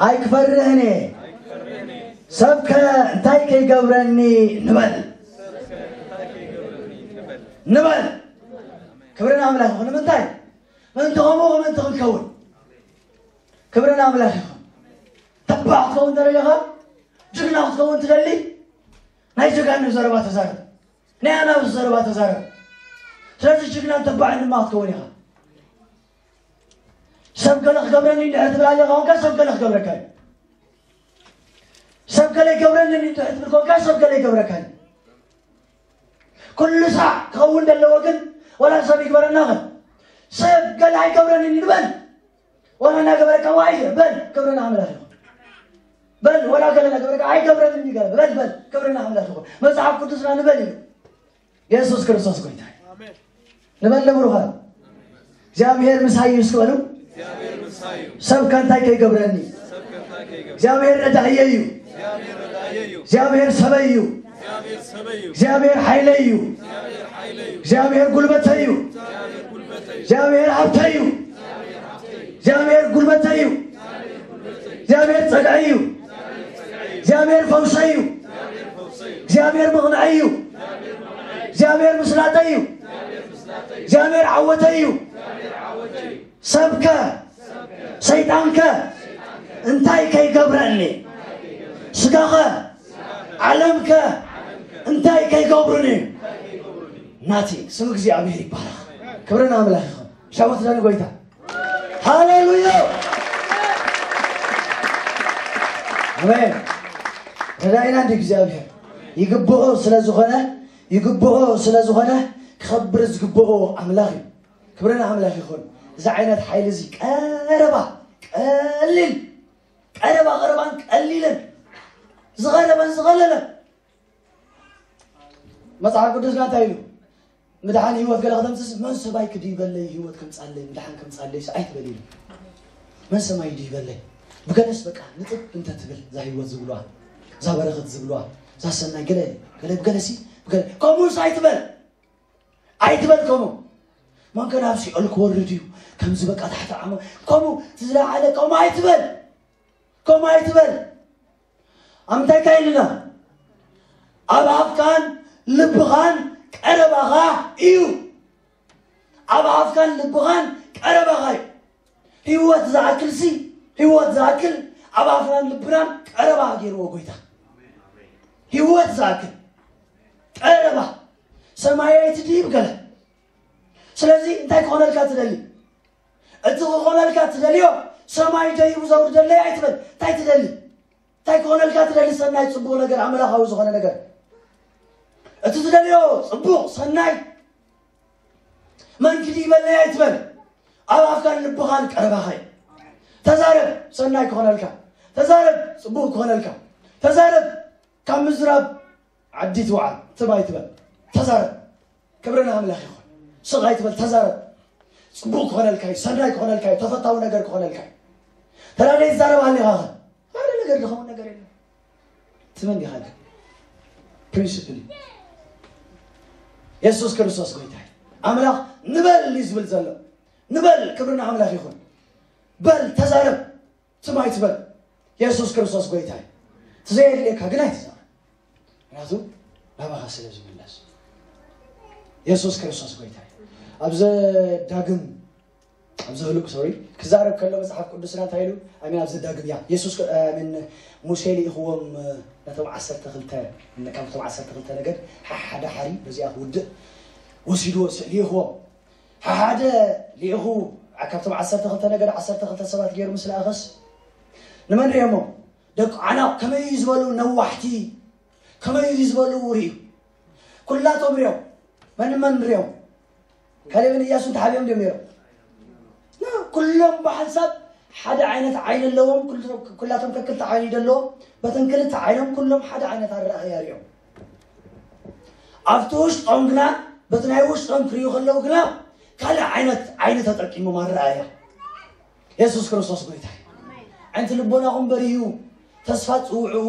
ኣይክፈርህን እየ። ሰብከ እንታይ ከይገብረኒ ንበል። ንበል። ክብሪ ንኣምላኽ ይኹን። ንምንታይ? ምእንቲ ከምኡ ምእንቲ ክንከውን። ክብሪ ንኣምላኽ ይኹን። ተባዕ ክትከውን ትደሊ ኢኻ? ጅግና ክትከውን ትደሊ? ናይ ጀጋኑ ዘረባ ተዛረብ። ናይ ኣናብስ ዘረባ ተዛረብ። ስለዚ ጅግናን ተባዕን ድማ ክትከውን ኢኻ። ሰብ ገለ ክገብረኒ እንድሕር ትብል ኣለኻ ኮንካ፣ ሰብ ገለ ክገብረካ እዩ። ሰብ ገለ ይገብረኒ እንድሕር ትብል ኮንካ፣ ሰብ ገለ ይገብረካ እዩ። ኩሉ ሳዕ ክኸውን ዘለዎ ግን፣ ዋላ ሰብ ይግበረና ኸ፣ ሰብ ገለ ኣይገብረኒ ንበል። ዋላ እናገበረካ ዋይ በል፣ ክብሪ ንኣምላኽ ይኹን። በል፣ ዋላ ገለ እናገበረካ ኣይገብረኒ እንዲ ገለ በል፣ በል፣ ክብሪ ንኣምላኽ ይኹን። መጽሓፍ ቅዱስና ንበል ኢሉ። የሱስ ክርስቶስ ጎይታ እዩ። ኣሜን። ንበል ንብሩኻን። እግዚኣብሔር ምሳይ እዩ እስኪ በሉ። እግዚኣብሔር ምሳይ እዩ። ሰብ ከ እንታይ ከይገብረኒ? ሰብ ከ እንታይ ከይገብረኒ? እግዚኣብሔር ረዳእየ እዩ። እግዚኣብሔር ረዳእየ እዩ። እግዚኣብሔር ሰበይ እዩ። እግዚኣብሔር ሰበይ እዩ። እግዚኣብሔር ሓይለይ እዩ። እግዚኣብሔር ሓይለይ እዩ። እግዚኣብሔር ጉልበተይ እዩ። እግዚኣብሔር ጉልበተይ እዩ። እግዚኣብሔር ሃብተይ እዩ። እግዚኣብሔር ጉልበተይ እዩ። እግዚኣብሔር ጉልበተይ እዩ። እግዚኣብሔር ጸግዐይ እዩ። እግዚኣብሔር ፈውሰይ እዩ። እግዚኣብሔር ምቕንዐይ እዩ። እግዚኣብሔር ምስላጠይ እዩ። እግዚኣብሔር ዓወተይ እዩ። ሰብከ ሰይጣንከ እንታይ ከይገብረኒ? ስጋኸ ዓለምከ እንታይ ከይገብሩኒ? ናቲ ስም እግዚኣብሔር ይባረኽ። ክብርን ኣምላኽ ይኹን። ሻወት ደን ጎይታ። ሃሌሉያ። ኣሜን። ረዳይና እንዲ እግዚኣብሔር ይግብኦ ስለ ዝኾነ፣ ይግብኦ ስለ ዝኾነ ክኸብር ዝግብኦ ኣምላኽ እዩ። ክብርን ኣምላኽ ይኹን። እዚ ዓይነት ሓይሊ እዚ ቀረባ ቀሊል፣ ቀረባ ቀረባን ቀሊልን፣ ዝቐረበን ዝቐለለን። መጽሓፍ ቅዱስና እንታይ ኢሉ? ምድሓን ህይወት ገለ ከተምጽስ፣ መን ሰማይ ክድይበለይ፣ ህይወት ከምጻለይ፣ ምድሓን ከምጻለይ ስ ኣይትበል ኢሉ። መን ሰማይ ይድይበለይ? ብገለስ በቃ ንጥብ እንተ ትብል፣ እዛ ህይወት ዝብልዋ፣ እዛ በረኸት ዝብልዋ፣ እዛ ሰናይ ገለ፣ ገለ ብገለሲ፣ ብገለ፣ ከምኡ ስ ኣይትበል። ኣይትበል ከምኡ። መን ከ ናብ ሲኦል ክወርድ እዩ? ከምዚ በቃ ታሕቲ ዓሞ፣ ከምኡ፣ እቲ ዝለዓለ፣ ከምኡ ኣይትበል። ከምኡ ኣይትበል። ኣብ እንታይ ካይልና? ኣብ ኣፍካን ልብኻን ቀረባኻ እዩ። ኣብ ኣፍካን ልብኻን ቀረባኻ እዩ። ህይወት ዝኣክል ሲ፣ ህይወት ዝኣክል ኣብ ኣፍናን ልብናን ቀረባ ገይርዎ ጎይታ። ህይወት ዝኣክል ቀረባ ሰማያዊት ድይብ ገለ። ስለዚ እንታይ ክኾነልካ ትደሊ? እቲ ክኾነልካ ትደልዮ ሰማይ ደይቡ ዘውርደለይ ኣይትበል። እንታይ ትደሊ? እንታይ ክኾነልካ ትደሊ? ሰናይ ጽቡቕ ነገር፣ ኣምላኻዊ ዝኾነ ነገር። እቲ ትደልዮ ጽቡቕ ሰናይ መን ክድይበለይ ኣይትበል። ኣብ ኣፍካን ልብኻን ቀረባኻ እዩ። ተዛረብ፣ ሰናይ ክኾነልካ። ተዛረብ፣ ጽቡቕ ክኾነልካ። ተዛረብ፣ ካብ ምዝራብ ዓዲ ትውዓል፣ ትም ኣይትበል። ተዛረብ። ክብሪ ንኣምላኽ ይኹን። ስቕ ኣይትበል፣ ተዛረብ። ጽቡቕ ክኾነልካ እዩ፣ ሰናይ ክኾነልካ እዩ፣ ተፈታዊ ነገር ክኾነልካ እዩ። ተራ ዘይትዛረብ ሃሊኻ ኸ? ሓደ ነገር ዝኸውን ነገር የለን። ትመን ዲኻ ግን? ፕሪንሲፕል እዩ። የሱስ ክርስቶስ ጎይታ እዩ። ኣምላኽ ንበል እዩ ዝብል ዘሎ። ንበል፣ ክብሪ ንኣምላኽ ይኹን። በል፣ ተዛረብ። ትም ኣይትበል። የሱስ ክርስቶስ ጎይታ እዩ። እቲ ዘየድልየካ ግን ኣይትዛረብ። ምክንያቱ ናባኻ ስለ ዝምለስ። የሱስ ክርስቶስ ጎይታ እዩ። ኣብ ዘዳግም፣ ኣብ ዘህልቁ፣ ሶሪ፣ ክዛረብ ከሎ መጽሓፍ ቅዱስና እንታይ ኢሉ? ኣሜን። ኣብ ዘዳግም እያ። የሱስ ክሪ-፣ ኣሜን። ሙሴ ልኢኽዎም ነቶም ዓሰርተ ክልተ፣ ካብቶም ዓሰርተ ክልተ ነገድ ሓ-፣ ሓደ ሓሪ በዚኣ ክውድእ ወሲድዎ፣ ስ-፣ ልኢኽዎም። ሓደ ልኢኹ ካብቶም ዓሰርተ ክልተ ነገድ ዓሰርተ ክልተ ሰባት ገይሩ ምስ ለኣኸስ ንመን ርእዮሞ? ደቂ ዓናቕ ከመይ ዝበሉ ነዋሕቲ፣ ከመይ ዝበሉ ርእዩ። ኩላቶም ርእዮም። መን መን ርእዮም? ካሌብን ኢያሱን ተሓቢኦም ድዮም ነይሮም? ና፣ ኩሎም ብሓንሳብ ሓደ ዓይነት ዓይኒ ኣለዎም። ኩሉ-፣ ኩላቶም ከክልተ ዓይኒ ደለዎም። በተን ክልተ ዓይኖም ኩሎም ሓደ ዓይነት ኣረኣእያ ርእዮም። ኣብቲ ውሽጦም ግና፣ በቲ ናይ ውሽጦም ክርእዩ ከለዉ ግና፣ ካልእ ዓይነት ዓይኒ ተጠቂሞም ኣረኣእያ። የሱስ ክርስቶስ ጎይታ እዩ። ዓይንቲ ልቦናኹም በሪሁ፣ ተስፋ ጽውዕኡ፣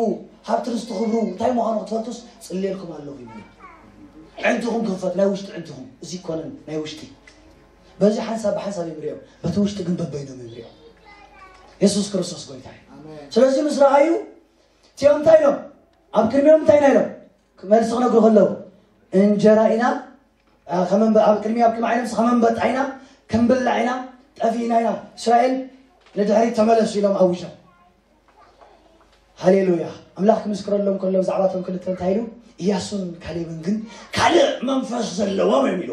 ሃብቲ ርስቲ ክብሩ እንታይ ምዃኑ ክትፈልጡስ ጽልየልኩም ኣለኹ ይብሉ። ዓይንትኹም ክኽፈት፣ ናይ ውሽጢ ዓይንትኹም፣ እዚ ይኮነን ናይ ውሽጢ። በዚ ሓንሳብ ብሓንሳብ እዮም ርእዮም፣ በቲ ውሽጢ ግን በበይኖም እዮም ርእዮም። የሱስ ክርስቶስ ጎይታ እዩ። ኣሜን። ስለዚ ምስ ረኣዩ፣ እቲኦም እንታይ ኢሎም? ኣብ ቅድሚኦም እንታይ ኢና ኢሎም? መልሲ ክነግሩ ከለዉ፣ እንጀራ ኢና፣ ኣ፣ ከመንበ-፣ ኣብ ቅድሚ፣ ኣብ ቅድሚ ዓይኖም ከመንበጣ ኢና፣ ክንብላዕ ኢና፣ ጠፊእና ኢና። እስራኤል ንድሕሪት ተመለሱ ኢሎም ኣዊጆም። ሃሌሉያ። ኣምላኽ ክምስክረሎም ከሎ ብዛዕባ እቶም ክልተ እንታይ ኢሉ? ኢያሱን ካሌብን ግን ካልእ መንፈስ ዘለዎም እዮም ኢሉ።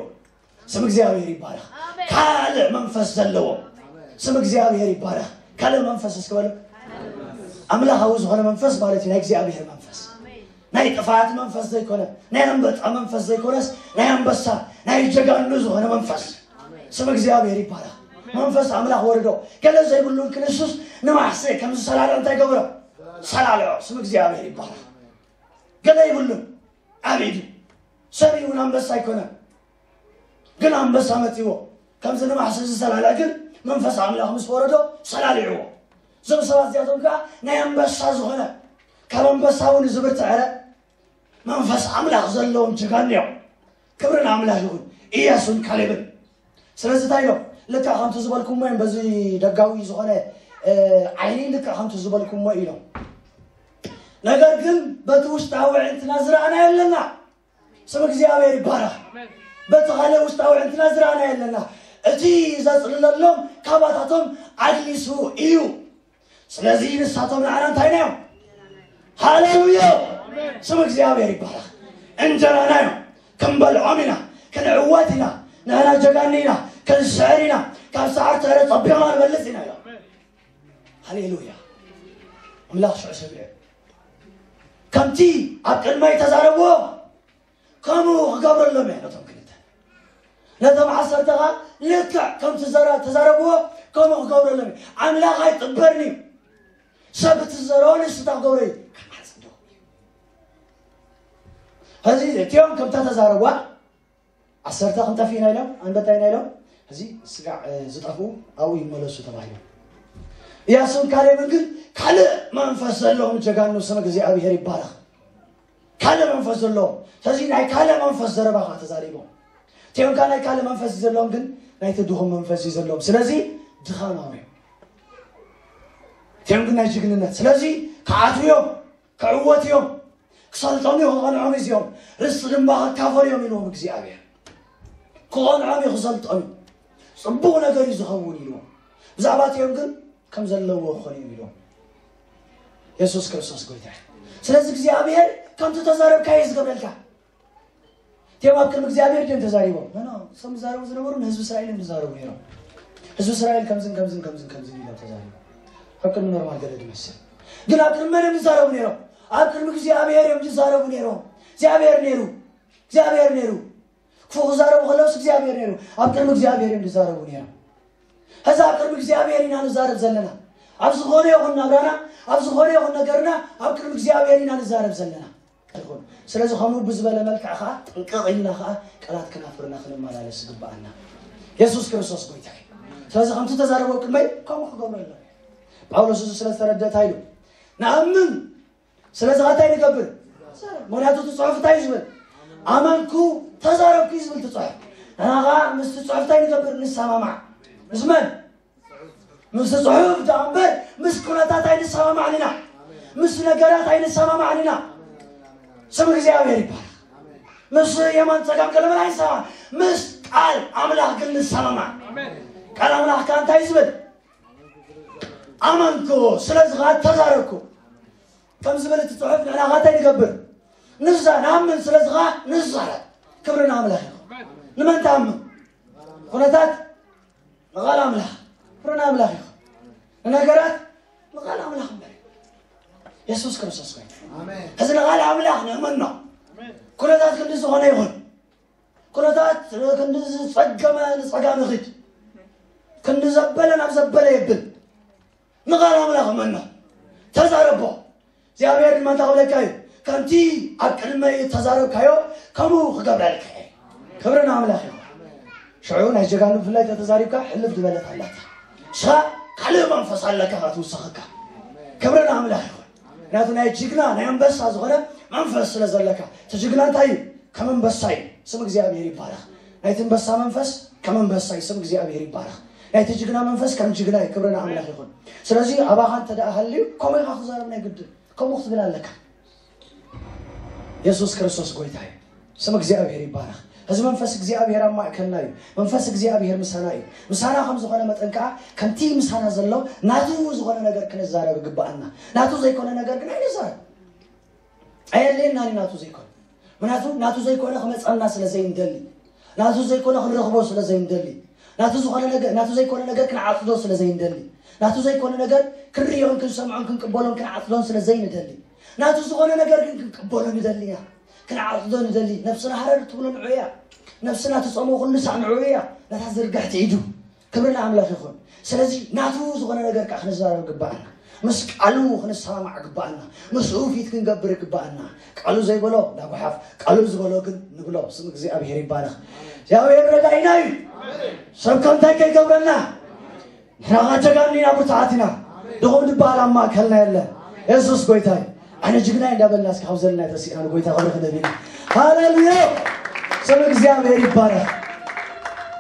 ስም እግዚኣብሔር ይባረኽ። ኣሜን። ካልእ መንፈስ ዘለዎም። ስም እግዚኣብሔር ይባረኽ። ካልእ መንፈስ እስኪ በሉ። ኣምላኻዊ ዝኾነ መንፈስ ማለት እዩ፣ ናይ እግዚኣብሔር መንፈስ። ኣሜን። ናይ ጥፍኣት መንፈስ ዘይኮነ፣ ናይ ኣንበጣ መንፈስ ዘይኮነስ፣ ናይ ኣንበሳ፣ ናይ ጀጋኑ ዝኾነ መንፈስ። ኣሜን። ስም እግዚኣብሔር ይባረኽ። መንፈስ ኣምላኽ ወርዶ፣ ገለ ዘይብሉን ክንሱስ ንማሕሰ ከም ዝሰላልዖ እንታይ ገብሮ? ሰላልዖ። ስም እግዚኣብሔር ይባረኽ። ገለ ይብሉን ኣብ ኢዱ። ሰብ እውን ኣንበሳ ኣይኮነን። ግን ኣንበሳ መጺዎ። ከምዚ ንማሕሰ ዝሰላልዕ ግን መንፈስ ኣምላኽ ምስ ወረዶ ሰላሊዕዎ። እዞም ሰባት እዚኣቶም ከኣ ናይ ኣንበሳ ዝኾነ፣ ካብ ኣንበሳ እውን ዝብርትዕ ዕረ መንፈስ ኣምላኽ ዘለዎም ጀጋኑ እዮም። ክብሪ ንኣምላኽ ይኹን። ኢያሱን ካሌብን። ስለዚ እንታይ ኢሎም? ልክዕ ከምቲ ዝበልኩሞ እዮም፣ በዚ ደጋዊ ዝኾነ፣ እ፣ ዓይኒ ልክዕ ከምቲ ዝበልኩሞ ኢሎም። ነገር ግን በቲ ውሽጣዊ ዕንትና ዝረኣና የለና። ስም እግዚኣብሔር ይባረኽ። በቲ ካልእ ውሽጣዊ ዕንትና ዝረኣና የለና። እቲ ዘጽልለሎም ካባታቶም ኣግሊሱ እዩ። ስለዚ ንሳቶም ንዓና እንታይ ናዮም? ሃሌሉያ! ስም እግዚኣብሔር ይባረኽ። እንጀራና እዮም፣ ክንበልዖም ኢና፣ ክንዕወት ኢና፣ ንሕና ጀጋኒ ኢና፣ ክንስዕር ኢና፣ ካብ ሰዓር ተረ ጸቢቕና ንበልጽ ኢና ኢሎም። ሃሌሉያ! ኣምላኽ ሽዑ ሰሚዑ ከምቲ ኣብ ቅድመይ ተዛረብዎ ከምኡ ክገብረሎም እየ ነቶም ክልተ። ነቶም ዓሰርተ ኸዓ ልክዕ ከምቲ ዘራ ተዛረብዎ ከምኡ ክገብረሎም እየ። ኣምላኽ ኣይጥበርን እዩ። ሰብ እቲ ዝዘረቦ ንሱ እንታይ ክገብሮ እዩ? ክዓጽዶ እዩ። ሕዚ እቲኦም ከምታ ተዛረብዋ ዓሰርተ ክንጠፍእ ኢና ኢሎም፣ ኣንበጣ ኢና ኢሎም፣ እዚ ስጋዕ ዝጠፍኡ ኣብኡ ይመለሱ ተባሂሎም። ኢያሱን ካሌብን ግን ካልእ መንፈስ ዘለዎም ጀጋኑ ስም እግዚኣብሔር ይባረኽ። ካልእ መንፈስ ዘለዎም። ስለዚ ናይ ካልእ መንፈስ ዘረባ ኸዓ ተዛሪቦም። እቲኦም ከ ናይ ካልእ መንፈስ እዩ ዘለዎም፣ ግን ናይቲ ድኹም መንፈስ እዩ ዘለዎም። ስለዚ ድኻም ኣምሪዮም። እቲኦም ግን ናይ ጅግንነት። ስለዚ ክዓትዉ እዮም፣ ክዕወቱ እዮም፣ ክሰልጠኑ እዮም፣ ክቐንዖም እዮም፣ ርስቲ ድማ ክካፈሉ እዮም ኢልዎም እግዚኣብሔር። ክቐንዖም እዩ፣ ክሰልጠኑ። ጽቡቕ ነገር እዩ ዝኸውን ኢልዎም። ብዛዕባ እቲኦም ግን ከም ዘለዎ ክኾኑ እዮም ኢልዎም። የሱስ ክርስቶስ ጎይታ እዩ። ስለዚ እግዚኣብሔር ከምቲ ተዛረብካዮ እዩ ዝገብረልካ። እቲኦም ኣብ ቅድሚ እግዚኣብሔር ድዮም ተዛሪቦም? ኖ፣ ኖ። እቶም ዝዛረቡ ዝነበሩ ንህዝቢ እስራኤል እዮም ዝዛረቡ ነይሮም። ህዝቢ እስራኤል ከምዝን ከምዝን ከምዝን ከምዝን ኢሎም ተዛሪቦም። ኣብ ቅድሚ ኖርማል ገለ ዝመስል። ግን ኣብ ቅድሚ መን እዮም ዝዛረቡ ነይሮም? ኣብ ቅድሚ እግዚኣብሔር እዮም ዝዛረቡ ነይሮም። እግዚኣብሔር ነይሩ። እግዚኣብሔር ነይሩ። ክፉ ክዛረቡ ከለውስ እግዚኣብሔር ነይሩ። ኣብ ቅድሚ እግዚኣብሔር እዮም ዝዛረቡ ነይሮም። ሕዚ ኣብ ቅድሚ እግዚኣብሔር ኢና ንዛረብ ዘለና። ኣብ ዝኾነ ይኹን ናብራና፣ ኣብ ዝኾነ ይኹን ነገርና ኣብ ቅድሚ እግዚኣብሔር ኢና ንዛረብ ዘለና። ይኹን። ስለዚ ከምኡ ብዝበለ መልክዕ ኸዓ ጥንቅቕ ኢልና ኸዓ ቃላት ክናፍርና ክንመላለስ ይግብኣና። የሱስ ክርስቶስ ጎይታ እዩ። ስለዚ ከምቲ ተዛረበ ቅድመይ ከምኡ ክገብረሎም። ጳውሎስ እዚ ስለ ዝተረደእ እንታይ ኢሉ? ንኣምን። ስለዚ ኸዓ እንታይ ንገብር? ምኽንያቱ እቲ ጽሑፍ እንታይ እዩ ዝብል? ኣመንኩ ተዛረብኩ እዩ ዝብል እቲ ጽሑፍ። ንሕና ኸዓ ምስቲ ጽሑፍ እንታይ ንገብር? ንሰማማዕ። ምስ መን? ምስ ጽሑፍ ደኣ እምበር ምስ ኩነታት ኣይንሰማማዕን ኢና። ምስ ነገራት ኣይንሰማማዕን ኢና። ስም እግዚኣብሔር ይባረኽ። ምስ የማን ጸጋም ገለመን ኣይንሰማማዕ። ምስ ቃል ኣምላኽ ግን ንሰማማዕ። ቃል ኣምላኽ ከኣ እንታይ ዝብል? ኣመንኩ፣ ስለዚ ኸዓ ተዛረብኩ። ከም ዝብል እቲ ጽሑፍ ንሕና ኸዓ እንታይ ንገብር? ንዛ-፣ ንኣምን፣ ስለዚ ኸዓ ንዛረብ። ክብሪ ንኣምላኽ ይኹን። ንመን ትኣምን? ኩነታት ንቓል ኣምላኽ፣ ርና ኣምላኽ ኢኹ። ንነገራት ንቓል ኣምላኽ እምበር። የሱስ ክርስቶስ ኮይኑ። ኣሜን። ሕዚ ንቓል ኣምላኽ ንእመኖ። ኣሜን። ኩነታት ክንዲ ዝኾነ ይኹን። ኩነታት ክንዲ ዝጸገመ ንጸጋም ይኺድ። ክንዲ ዘበለ ናብ ዘበለ የብል። ንቓል ኣምላኽ እመኖ። ተዛረቦ። እግዚኣብሔር ድማ እንታይ ክብለካ እዩ? ከምቲ ኣብ ቅድመይ እተዛረብካዮ ከምኡ ክገብረልካ እየ። ክብሪ ንኣምላኽ ይኹን። ሽዑ ናይ ጀጋኑ ብፍላይ ተተዛሪብካ ሕልፍ ዝበለት ኣላታ። ንስኻ ካልእ መንፈስ ኣለካ ትውሰኸካ። ክብሪ ንኣምላኽ ይኹን። ምክንያቱ ናይ ጅግና ናይ ኣንበሳ ዝኾነ መንፈስ ስለ ዘለካ። እቲ ጅግና እንታይ እዩ? ከም ኣንበሳ እዩ። ስም እግዚኣብሔር ይባረኽ። ናይቲ ኣንበሳ መንፈስ ከም ኣንበሳ እዩ። ስም እግዚኣብሔር ይባረኽ። ናይቲ ጅግና መንፈስ ከም ጅግና እዩ። ክብሪ ንኣምላኽ ይኹን። ስለዚ ኣባኻ እንተ ደኣ ሃልዩ ከምኡ ኢኻ ክዛረብ ናይ ግድን። ከምኡ ክትብል ኣለካ። የሱስ ክርስቶስ ጎይታ እዩ። ስም እግዚኣብሔር ይባረኽ። እዚ መንፈስ እግዚኣብሔር ኣብ ማእከልና እዩ። መንፈስ እግዚኣብሔር ምሳና እዩ። ምሳና ከም ዝኾነ መጠን ከኣ ከምቲ ምሳና ዘሎ ናቱ ዝኾነ ነገር ክንዛረብ ይግብኣና። ናቱ ዘይኮነ ነገር ግን ኣይንዛረብ። ኣየድልየናን እዩ ናቱ ዘይኮነ። ምክንያቱ ናቱ ዘይኮነ ክመጸና ስለ ዘይንደሊ፣ ናቱ ዘይኮነ ክንረኽቦ ስለ ዘይንደሊ፣ ናቱ ዝኾነ ነገር፣ ናቱ ዘይኮነ ነገር ክንዓጽዶ ስለ ዘይንደሊ፣ ናቱ ዘይኮነ ነገር ክንርእዮን ክንሰምዖን ክንቅበሎን ክንዓጽዶን ስለ ዘይንደሊ፣ ናቱ ዝኾነ ነገር ግን ክንቅበሎ ንደሊ ኢና። ክንዓጽዶ ንደሊ። ነፍስና ሃረር ትብሎ ንዑ እያ። ነፍስና ትጸምኦ ኩሉ ሳዕ ንዑ እያ። ነታ ዝርግሕቲ ኢዱ። ክብሪ ንኣምላኽ ይኹን። ስለዚ ናቱ ዝኾነ ነገር ከኣ ክንዛረብ ግባኣና። ምስ ቃሉ ክንሰማማዕ ግባኣና። ምስኡ ፊት ክንገብር ግባኣና። ቃሉ ዘይበሎ ናብ ጓሓፍ፣ ቃሉ ዝበሎ ግን ንብሎ። ስም እግዚኣብሔር ይባረኽ። እግዚኣብሔር ረዳኢና እዩ። ሰብ ከ እንታይ ከይገብረና? ንሕና ኸዓ ጀጋኑ ኢና፣ ብርቱዓት ኢና። ድኹም ዝበሃል ኣብ ማእከልና የለን። የሱስ ጎይታ እዩ። ኣነ ጅግና እየ እንዳበልና እስኪ ካብ ዘለና ተሲእና ንጎይታ ክብሪ ክንህብ ኢና። ሃሌሉያ! ስም እግዚኣብሔር ይባረኽ።